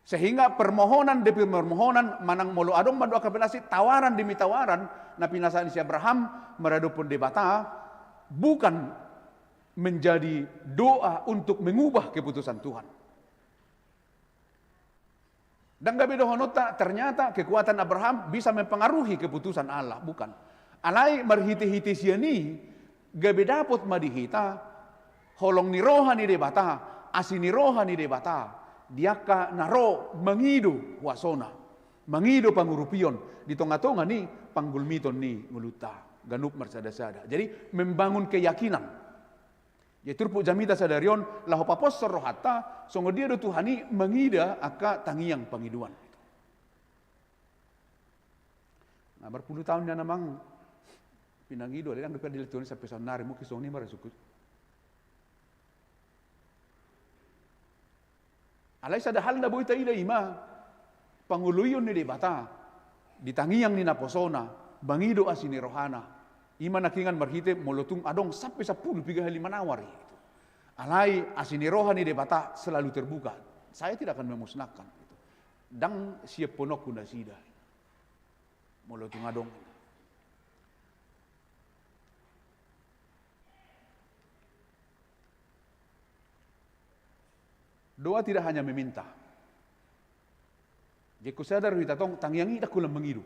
Sehingga permohonan demi permohonan, manang molo adong ma doa kapelasi, tawaran demi tawaran, na pinasahat ni si Abraham maradophon Debata, bukan menjadi doa untuk mengubah keputusan Tuhan. Ndang gabe dohononta, ternyata kekuatan Abraham bisa mempengaruhi keputusan Allah, bukan. Alai marhite-hite sian i, gabe dapot ma di hita holong ni roha ni Debata, asi ni roha ni Debata, di angka na ro mangido huasona, mangido pangurupion di tonga-tonga ni panggulmiton ni ngolunta ganup marsada-sada. Jadi, membangun keyakinan. Jadi turpuk jamita sadari on, laho paposhon rohanta, songon dia do Tuhan i mangida angka tangiang pangidoan. Na marpulu taon nian amang pinangido, alai ndang dope dilehon Tuhan i sampe saonnari, mungkin songon i ma rasungkun. Alai sada hal na boi taida i ma pangoloion ni Debata di tangiang ni naposona, mangido asi ni rohana. I ma nangkiningan marhite molo tung adong sampe sampulu piga hali manawar i. Alai asi ni roha ni Debata selalu terbuka. Saya tidak akan memusnahkan. Ndang siaphononku nasida. Molo tung adong. Doa tidak hanya meminta. Jadi sadar hita tong, tangiang i ndang holan mangido.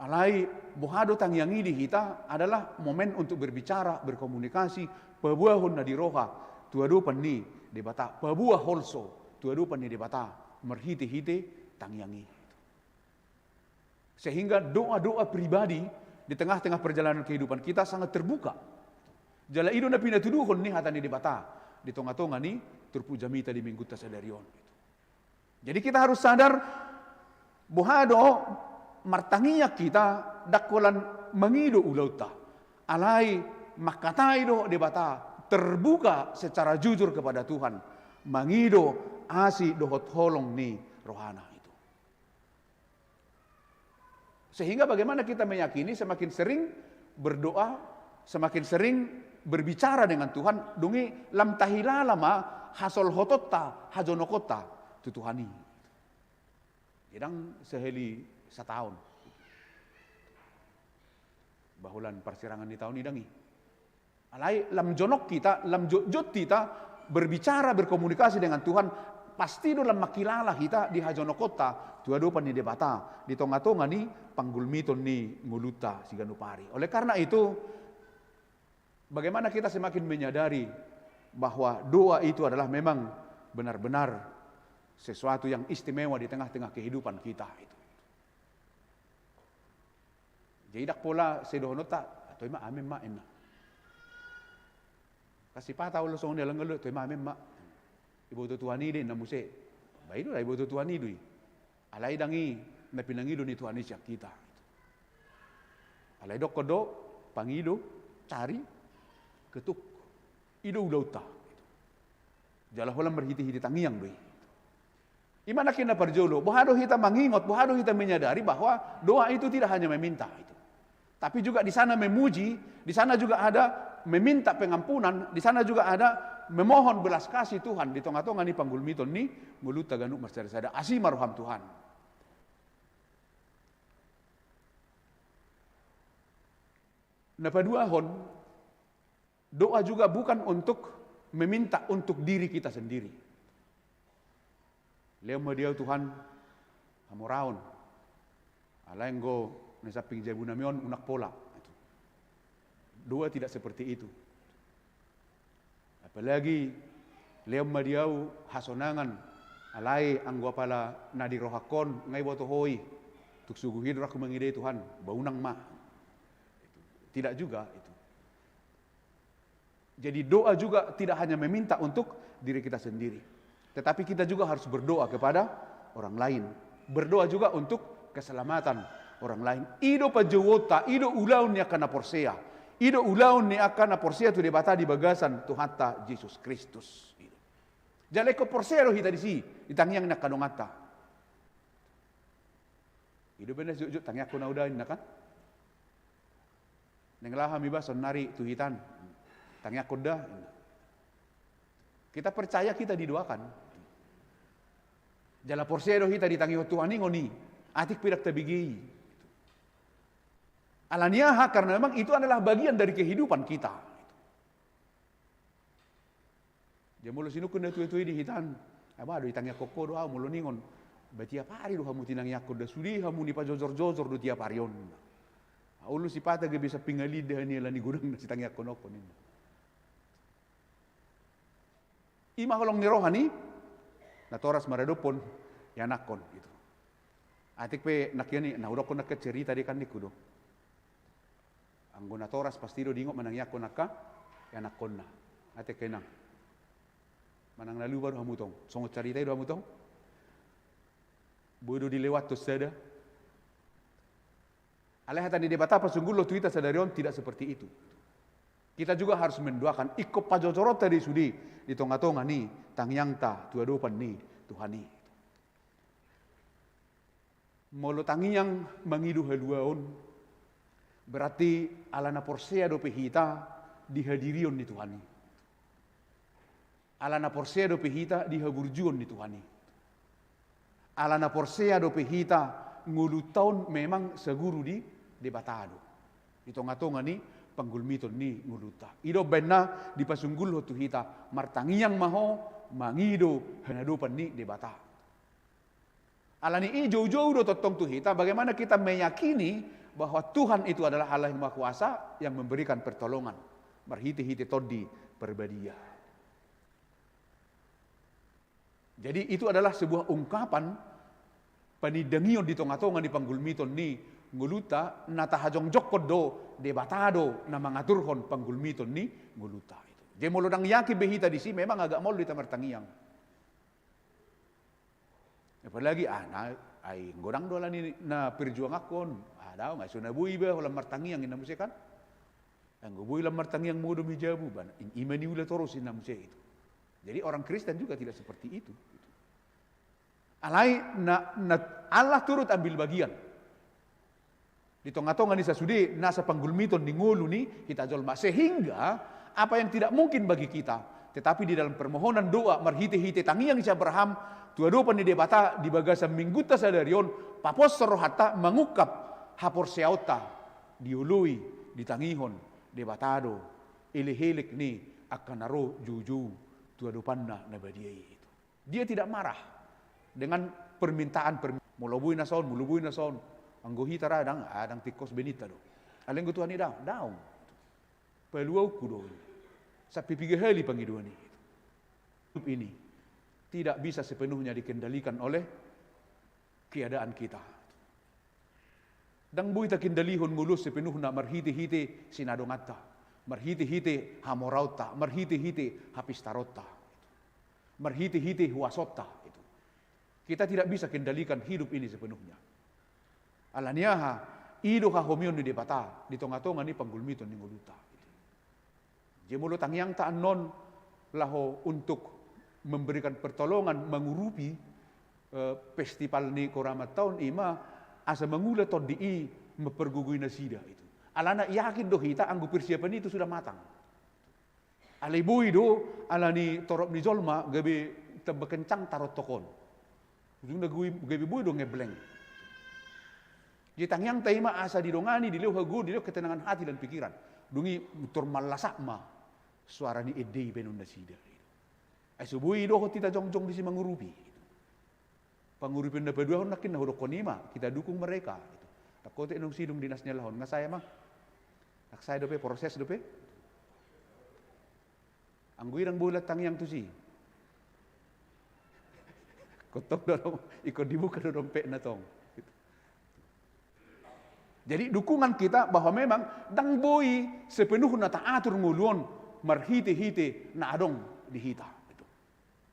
Alai boha do tangiang i di hita adalah momen untuk berbicara, berkomunikasi, paboahon na di roha tu adopan ni Debata, paboa holso tu adopan ni Debata marhite-hite tangiang i. Sehingga doa-doa pribadi di tengah-tengah perjalanan kehidupan kita sangat terbuka. Jala i do na pinatuduhon ni hata ni Debata di tonga-tonga ni turpuk jamita di minggunta sadari on. Jadi kita harus sadar, boha do martangiang hita ndang holan mangido ulaonta. Alai mangkatai dohot Debata, terbuka secara jujur kepada Tuhan, mangido asi dohot holong ni rohana itu. Sehingga bagaimana kita meyakini, semakin sering berdoa, semakin sering berbicara dengan Tuhan, dung i lam tahilala ma hasolhotonta, hajonokonta tu Tuhan i. Ndang sahali sataon. Ba holan parsirangan ni taon i ndang i. Alai lam jonok hita, lam jotjot hita berbicara, berkomunikasi dengan Tuhan, pasti do lam mangkilala hita di hajonokonta tu adopan ni Debata di tonga-tonga ni panggulmiton ni ngolunta siganup ari. Oleh karena itu, bagaimana kita semakin menyadari bahwa doa itu adalah memang benar-benar sesuatu yang istimewa di tengah-tengah kehidupan kita itu. Jadi ndang pola sai dohononta, "Toe ma, amen ma," ninna. Kasi pata olo songon i, alai ngolu, "Toe ma, amen ma." Iboto Tuhan i do ninna muse. Ba i do, iboto Tuhan i do i. Alai ndang i na pinangido ni Tuhan i sian hita. Alai dokkon do, pangido, cari, ketuk. I do ulaonta. Jala holan marhite-hite tangiang do i. I ma nangkin na parjolo, boha do hita mangingot, boha do hita menyadari bahwa doa itu tidak hanya meminta itu. Tapi juga di sana memuji, di sana juga ada meminta pengampunan, di sana juga ada memohon belas kasih Tuhan di tonga-tonga ni panggulmiton ni ngolunta ganup marsada-sada. Asi ma roham Tuhan. Na paduahon, doa juga bukan untuk meminta untuk diri kita sendiri. Lehon ma di ahu Tuhan hamoraon. Alai anggo na samping jabunami on unang pola. Doa tidak seperti itu. Apalagi lehon ma di ahu hasonangan. Alai anggo apala na di rohangkon nga iboto ho i. Tung suguhi do ra ahu mangida i Tuhan, ba unang ma. Tidak juga itu. Jadi doa juga tidak hanya meminta untuk diri kita sendiri, tetapi kita juga harus berdoa kepada orang lain. Berdoa juga untuk keselamatan orang lain. I do panjouonta, i do ulaon ni angka na porsea. I do ulaon ni angka na porsea tu Debata di bagasan Tuhanta Jesus Kristus. Jala ingkon porsea do hita disi, di tangiang ni angka donganta. I do umbahen na jotjot, tangiangkon ahu da, ninna kan. Naeng laho hami ba saonnari tu hita an, tangiangkon da. Kita percaya kita didoakan. Jala porsea do hita ditangihon Tuhan i, ngoni. Atik pe ndang tabege i. Alani aha? Karena memang itu adalah bagian dari kehidupan kita. Jadi molo sinungkun na tuatua i di hita an, "Ai boha do, itangiangkon ho do ahu molo ningon?" "Ba tiap ari do hamu tinangiangkon da, sude hamu nipajojorjojor do tiap ari on." Olo sipata gabe sampingan lidah ni ala ni godang na sitangiangkononku ninna. I ma holong ni roha ni natoras maradophon ianakhon itu. Atik pe nangkin i na hudokhon nangkin cerita di kan ningku do. Anggo natoras pasti do diingot manangiangkon angka ianakhonna. Atik pe nang manang na lupa do hamu tong, songon carita i do hamu tong. Boi do dilewathon sada. Alai hata ni Debata pasunggullon tu hita sadari on tidak seperti itu. Kita juga harus mendoakan, ingkon pajojoronta do i sude di tongatonga ni tangiangta tu adopan ni Tuhan i. Molo tangiang mangido haluaon, berarti ala na porsea dope hita di hadirion ni Tuhan i. Ala na porsea dope hita di haburjuon ni Tuhan i. Ala na porsea dope hita ngolunta on memang saguru di Debata do di tongatonga ni panggulmiton ni ngolunta. I do umbahen na dipasunggullon tu hita, martangiang ma ho mangido hanadopan ni Debata. Alani i joujou do tongtong tu hita bagaimana kita meyakini bahwa Tuhan itu adalah Allah yang Maha Kuasa yang memberikan pertolongan marhitehite Tondi Parbadia. Jadi itu adalah sebuah ungkapan panindangion di tongatonga ni panggulmiton ni ngolunta, na tahajongjongkon do Debata do na mangaturhon panggulmiton ni ngolunta itu. Jadi molo ndang yakin be hita disi, memang agak mollo hita martangiang. Apalagi, ah, na, ai godang do ala ni na perjuangankon. Ah, daong, ai so na boi iba holan martangiang inna muse kan. Anggo boi holan martangiang modom i jabu, ba i ma niula torus inna muse itu. Jadi orang Kristen juga tidak seperti itu. Alai na, na Allah turut ambil bagian di tongatonga ni sasude nasa panggulmiton ni ngolu ni hita jolma, sehingga apa yang tidak mungkin bagi kita, tetapi di dalam permohonan doa marhitehite tangiang ni si Abraham tu adopan ni Debata di bagasan minggunta sadari on, paposhon rohanta mangungkap haporseaonta dioloi, ditangihon Debata do elekelek ni angka na ro joujou tu adopanna na badia i. Dia tidak marah dengan permintaan, permi-, molo boi na son, molo boi na son. Anggo hita ra, dang, ah, dang tingkos be ninta do. Alai anggo Tuhan i, daong, daong. Paluaonku do i. Sampe piga hali pangidoan i. Hidup ini tidak bisa sepenuhnya dikendalikan oleh keadaan kita. Ndang boi takendalihon ngolu on sepenuhna marhitehite sinadonganta, marhitehite hamoraonta, marhitehite hapistaronta, marhitehite huasonta. Itu. Kita tidak bisa kendalikan hidup ini sepenuhnya. Alani aha? I do hahomion ni Debata di tongatonga ni panggulmiton ni ngolunta. Jadi molo tangiangta annon laho untuk memberikan pertolongan mangurupi, eh, festival ni koramanta on, i ma asa mangula tondi i mampargogoi nasida itu. Alana yakin do hita anggo persiapan itu sudah matang. Alai boi do ala ni torop ni jolma gabe tamba kencang tarontok on. Ujungna gabe, gabe boi do ngebleng. Jadi tangiangta i ma asa didongani, dilehon hagogoon, dilehon ketenangan hati dan pikiran. Dung i tor mallasak ma soara ni ende i baenon nasida. Ai so boi dohot hita jongjong disi mangurupi. Pangurupion na paduahon nangkin na hudokhon i ma, kita dukung mereka. Tangkote nunga sidung dinas ni halak on, nga sae ma. Nga sae dope, proses dope. Anggo i ndang boi tangiang tusi. Ingkon tong do, ingkon dibuka do dompetna tong. Jadi dukungan kita bahwa memang ndang boi sepenuhna taatur ngolu on marhitehite na adong di hita.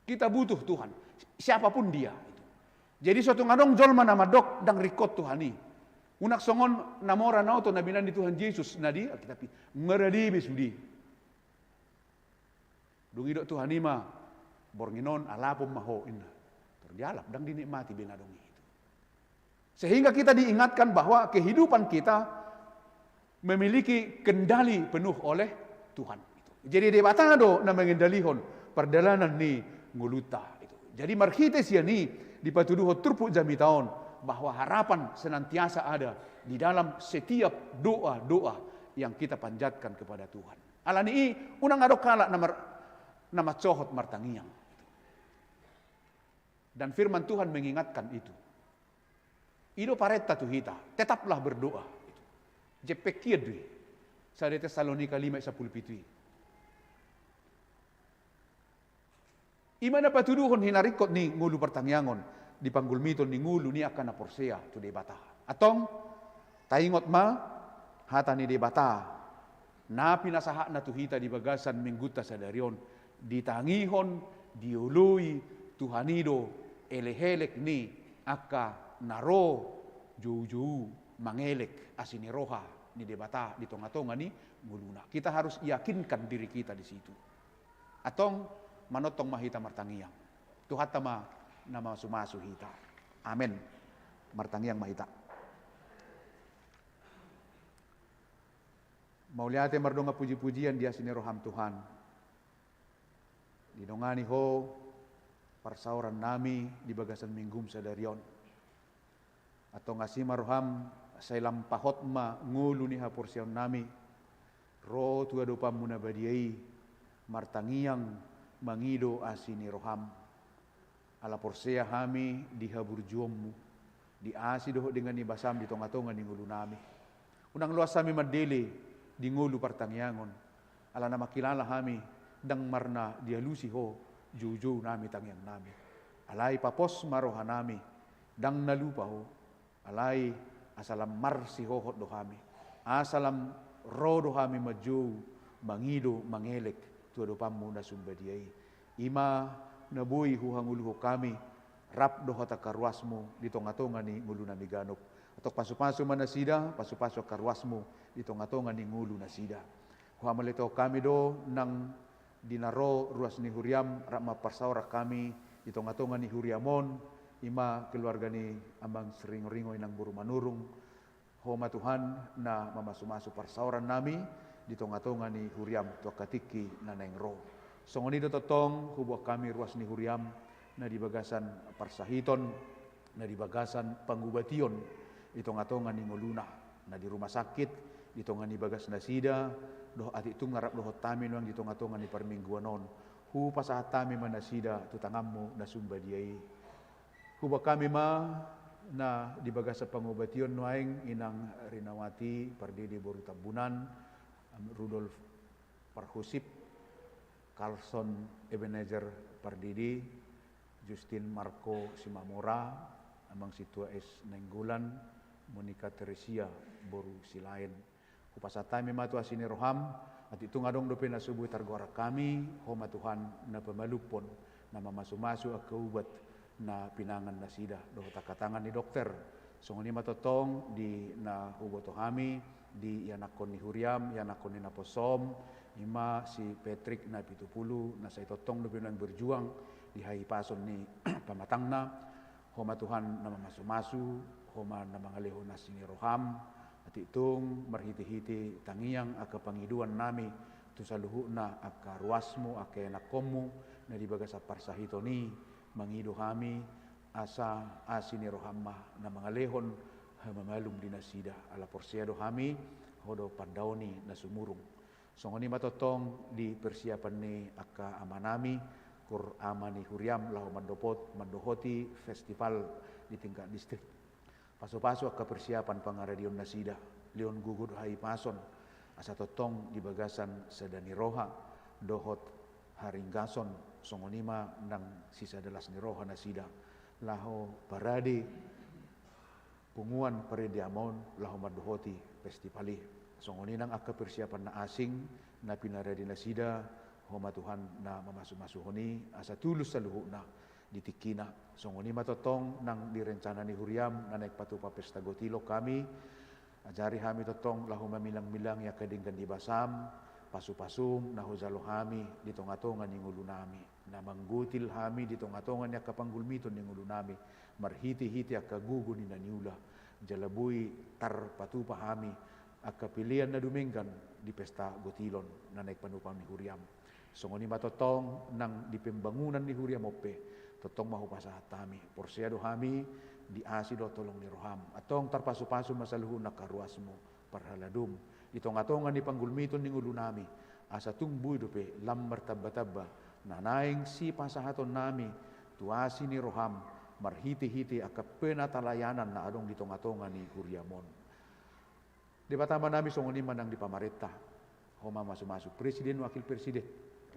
Kita butuh Tuhan, siapapun dia. Jadi so tung adong jolma na mandok ndang ringkot Tuhan i, unang songon na mora na oto na binahen ni Tuhan Jesus na di Alkitab i, marade be sude. Dung i didok Tuhan i ma, borngin on alapon ma ho, inna. Tor dialap, ndang dinikmati be na adong i. Sehingga kita diingatkan bahwa kehidupan kita memiliki kendali penuh oleh Tuhan. Jadi Debata do na mangendalihon pardalanan ni ngolunta. Jadi marhite sian i Dipatuduhon turpuk jamita on bahwa harapan senantiasa ada di dalam setiap doa-doa yang kita panjatkan kepada Tuhan. Alani i, unang adong halak na mar-, na mansohot martangiang. Dan firman Tuhan mengingatkan itu. I do parenta tu hita, tetaplah berdoa. Jempek hian do i. Sada Tesalonika lima sampulu pitu i. I ma na patuduhon hinaringkot ni ngolu partangiangon di panggulmiton ni ngolu ni angka na porsea tu Debata. Antong, taingot ma hata ni Debata na pinasahatna tu hita di bagasan minggunta sadari on, ditangihon, dioloi Tuhan i do elek-elek ni angka na ro joujou mangelek asi ni roha ni Debata di tonga-tonga ni ngoluna. Kita harus yakinkan diri kita di situ. Antong, manongtong ma hita martangiang. Tuhanta ma na mamasu-masu hita. Amen. Martangiang ma hita. Mauliate mardongan puji-pujian di asi ni roham, Tuhan. Didongani Ho parsaorannami di bagasan minggum sadari on. Antong asi ma roham, sai lam pahot ma ngolu ni haporseaonnami ro tu adopanmu na badia i, martangiang mangido asi ni roham. Ala porsea hami di haburjuonmu, di asi dohot denggan ni basam di tonga-tonga ni ngolunami. Unang loas hami mandele di ngolu partangiangon, ala na mangkilala hami, ndang marna dialusi Ho joujounami tangiangnami. Alai papos ma rohanami, ndang na lupa Ho. Alai asa lam marsihohot do hami, asa lam ro do hami manjou, mangido, mangelek tu adopanmu na sumbadia i. I ma na boi huhangoluhon hami rap dohot angka ruasmu di tonga-tonga ni ngolunami ganup. Antong pasu-pasu ma nasida, pasu-pasu angka ruasmu di tonga-tonga ni ngolunasida. Huhamauliatehon hami do nang di na ro ruas ni huriam rap mamparsaoran hami di tonga-tonga ni huriam on, i ma keluarga ni Amang Siringo-ringo, Inang boru Manurung. Ho ma Tuhan na mamasu-masu parsaorannami di tonga-tonga ni huriam tu angka tingki na naeng ro. Songon i do tongtong huboan hami ruas ni huriam na di bagasan parsahiton, na di bagasan pangubation di tonga-tonga ni ngoluna, na di rumah sakit, di tonga ni bagasnasida, dohot atik tung na rap dohot hami nuaeng di tonga-tonga ni parmingguan on. Hupasahat hami ma nasida tu tanganmu na sumbadia i. Huboan hami ma na di bagasan pangubation nuaeng Inang Rinawati Pardede boru Tambunan, Rudolf Parhusip, Carlson Ebenezer Pardede, Justin Marco Simamora, Amang Sintua S Nainggolan, Monica Teresia boru Silaen. Hupasahat hami ma tu asi ni roham, atik tung adong dope na so boi targoaran hami, Ho ma Tuhan na pamalumhon, na mamasu-masu angka ubat na pinangan nasida dohot angka tangan ni dokter. Songon i ma tongtong di na huboto hami di ianakhon ni huriam, ianakhon ni naposom, i ma si Patrick Napitupulu, na sai tongtong dope nuaeng berjuang di hahipason ni pamatangna. Ho ma Tuhan na mamasu-masu, Ho ma na mangalehon asi ni roham, atik tung marhite-hite tangiang angka pangidoannami tu saluhutna angka ruasmu, angka ianakhonmu na di bagasan parsahiton i, mangido hami, asa asi ni roham ma na mangalehon hamamalum di nasida, ala porsea do hami, Ho do pandaoni na sumurung. Songon i ma tongtong di persiapan ni angka amanami, kur ama ni huriam laho mandopot, mandohoti festival di tingkat distrik. Pasu-pasu angka persiapan pangaradeon nasida, lehon gogo dohot hahipason, asa tongtong di bagasan sada ni roha dohot haringgason, songon i ma nang sisada las ni roha nasida laho parade punguan Parende Ama on laho mandohoti festival i. Songon i nang angka persiapan na asing na pinarade nasida, Ho ma Tuhan na mamasu-masuhon i, asa tulus saluhutna di tingkina. Songon i ma tongtong nang di rencana ni huriam na naeng patupa pesta gotilon hami, ajari hami tongtong laho mamilang-milangi angka denggan ni basam, pasu-pasum na hujalo hami di tonga-tonga ni ngolunami, na manggotil hami di tonga-tonga ni angka panggulmiton ni ngolunami, marhite-hite angka gogo ni na niula, jala boi tarpatupa hami angka pelean na dumenggan di pesta gotilon na naeng panupaon ni huriam. Songon i ma tongtong nang di pembangunan ni huriam on pe, Tongtong ma hupasahat hami, porsea do hami di asi dohot holong ni roham. Antong tarpasupasu ma saluhutna angka ruasmu, parhaladum, di tongatonga ni panggulmiton ni ngolunami, asa tung boi dope lam martambatamba na naeng sipasahatonnami tu asi ni roham, marhitehite angka penatalayanan na adong di tongatonga ni huriam on. Debata Amanami, songon i ma nang di pamarenta, Ho ma mamasumasu presiden, wakil presiden,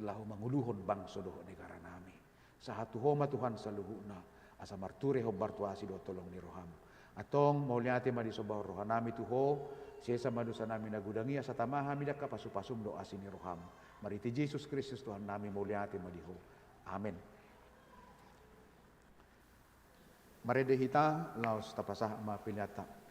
laho mangoluhon bangso dohot negaranami. Sahat tu Ho ma Tuhan saluhutna, asa marture hombar tu asi dohot holong ni roham. Antong mauliate ma disombahon rohanami tu Ho, sesa ma dosanami na godang i, asa tama hami di angka pasupasum dohot asi ni roham. Marhite Jesus Kristus Tuhannami, mauliate ma di Ho. Amen. Marende hita, laos tapasahat ma peleanta.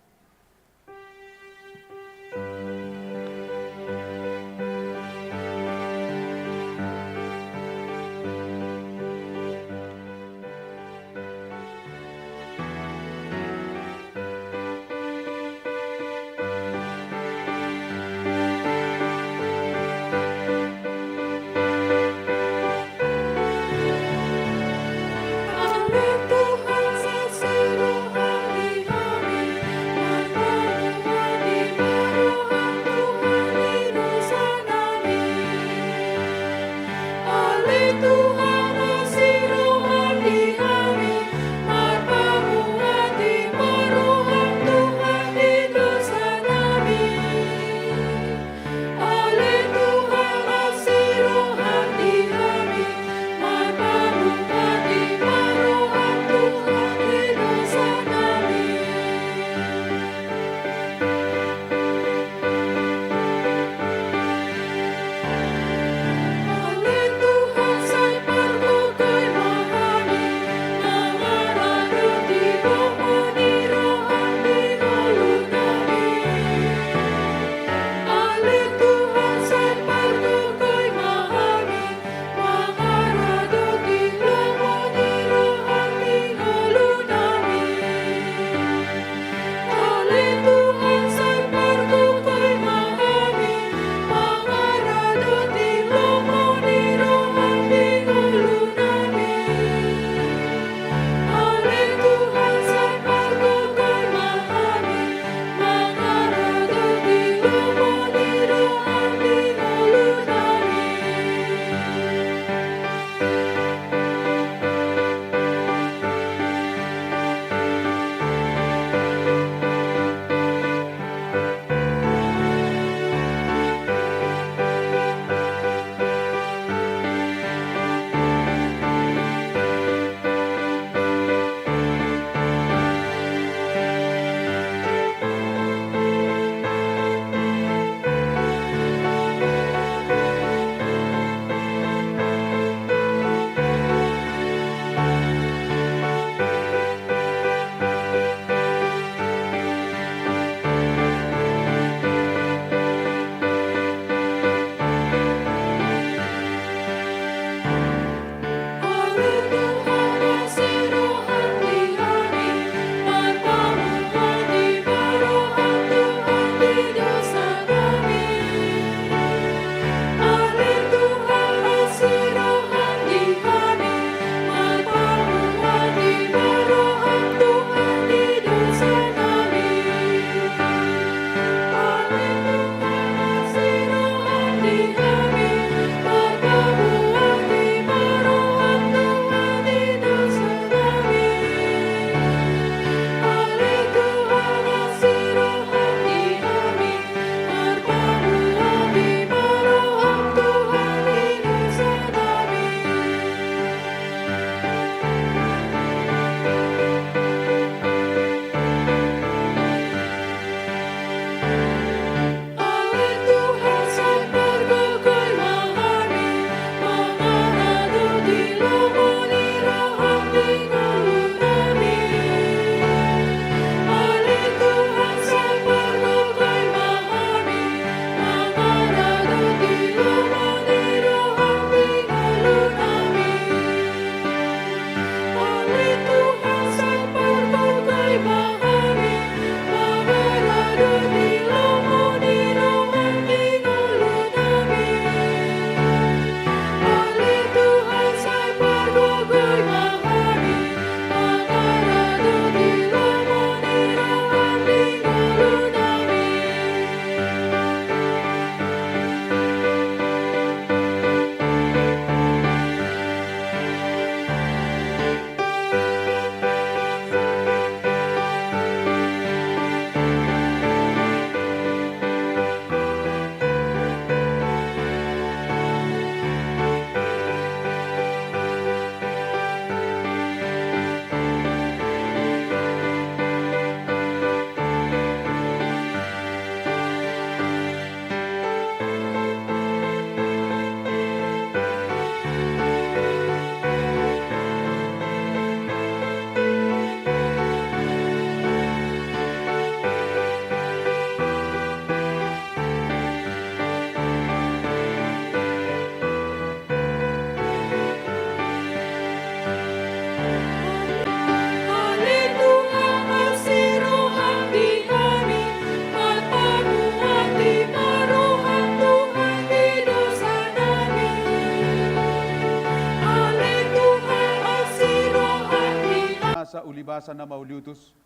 Sa ulibasa na mauliutus,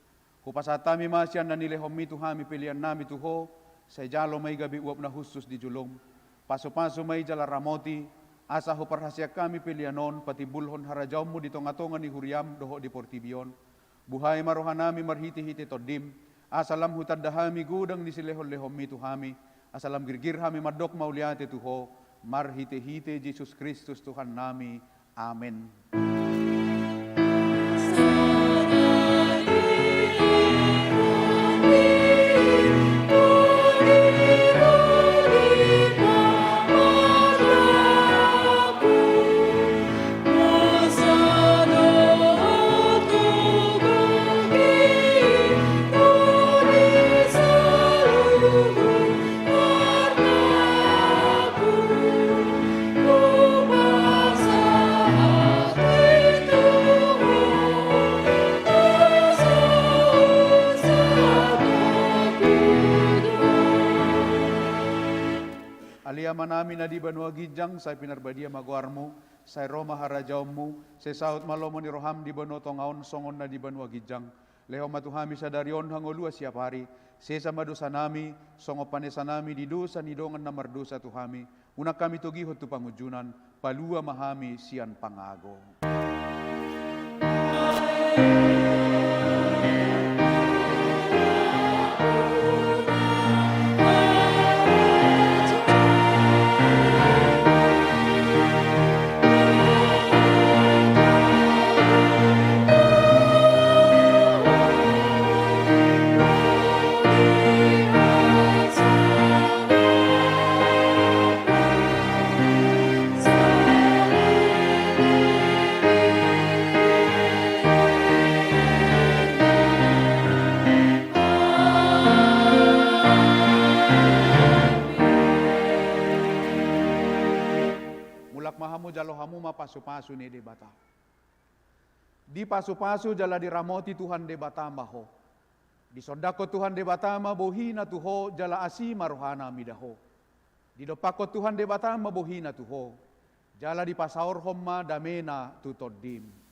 hupasahat hami ma sian na nilehonmi tu hami pelean nami tu Ho, sai jalo ma i gabe uap na hushus di jolom. Pasupasu ma i jala ramoti, asa huparhaseang hami pelean on patimbulhon harajaonmu di tongatonga ni huriam dohot di portibi on. Buhai ma rohanami marhitehite Tondim, asa lam hutanda hami godang ni silehonlehonmi tu hami, asa lam girgir hami mandok mauliate tu Ho, marhitehite Jesus Kristus Tuhannami. Amen. Ale Amanami na di banua ginjang, sai pinarbadia ma goarmu, sai ro ma harajaonmu, sai saut ma lomo ni roham di banua tonga on songon na di banua ginjang. Lehon ma tu hami sadari on hangoluan siapari, sesa ma dosanami, songon panesanami di dosa ni dongan na mardosa tu hami, unang hami togihon tu pangunjunan, palua ma hami sian pangago. Mulak ma hamu, jalo hamu ma pasupasu ni Debata. Dipasupasu jala diramoti Tuhan Debata ma ho. Disondangkon Tuhan Debata ma bohina tu ho jala asi ma rohana mida ho. Didompakkon Tuhan Debata ma bohina tu ho, jala dipasaorhon ma damena tu tondim.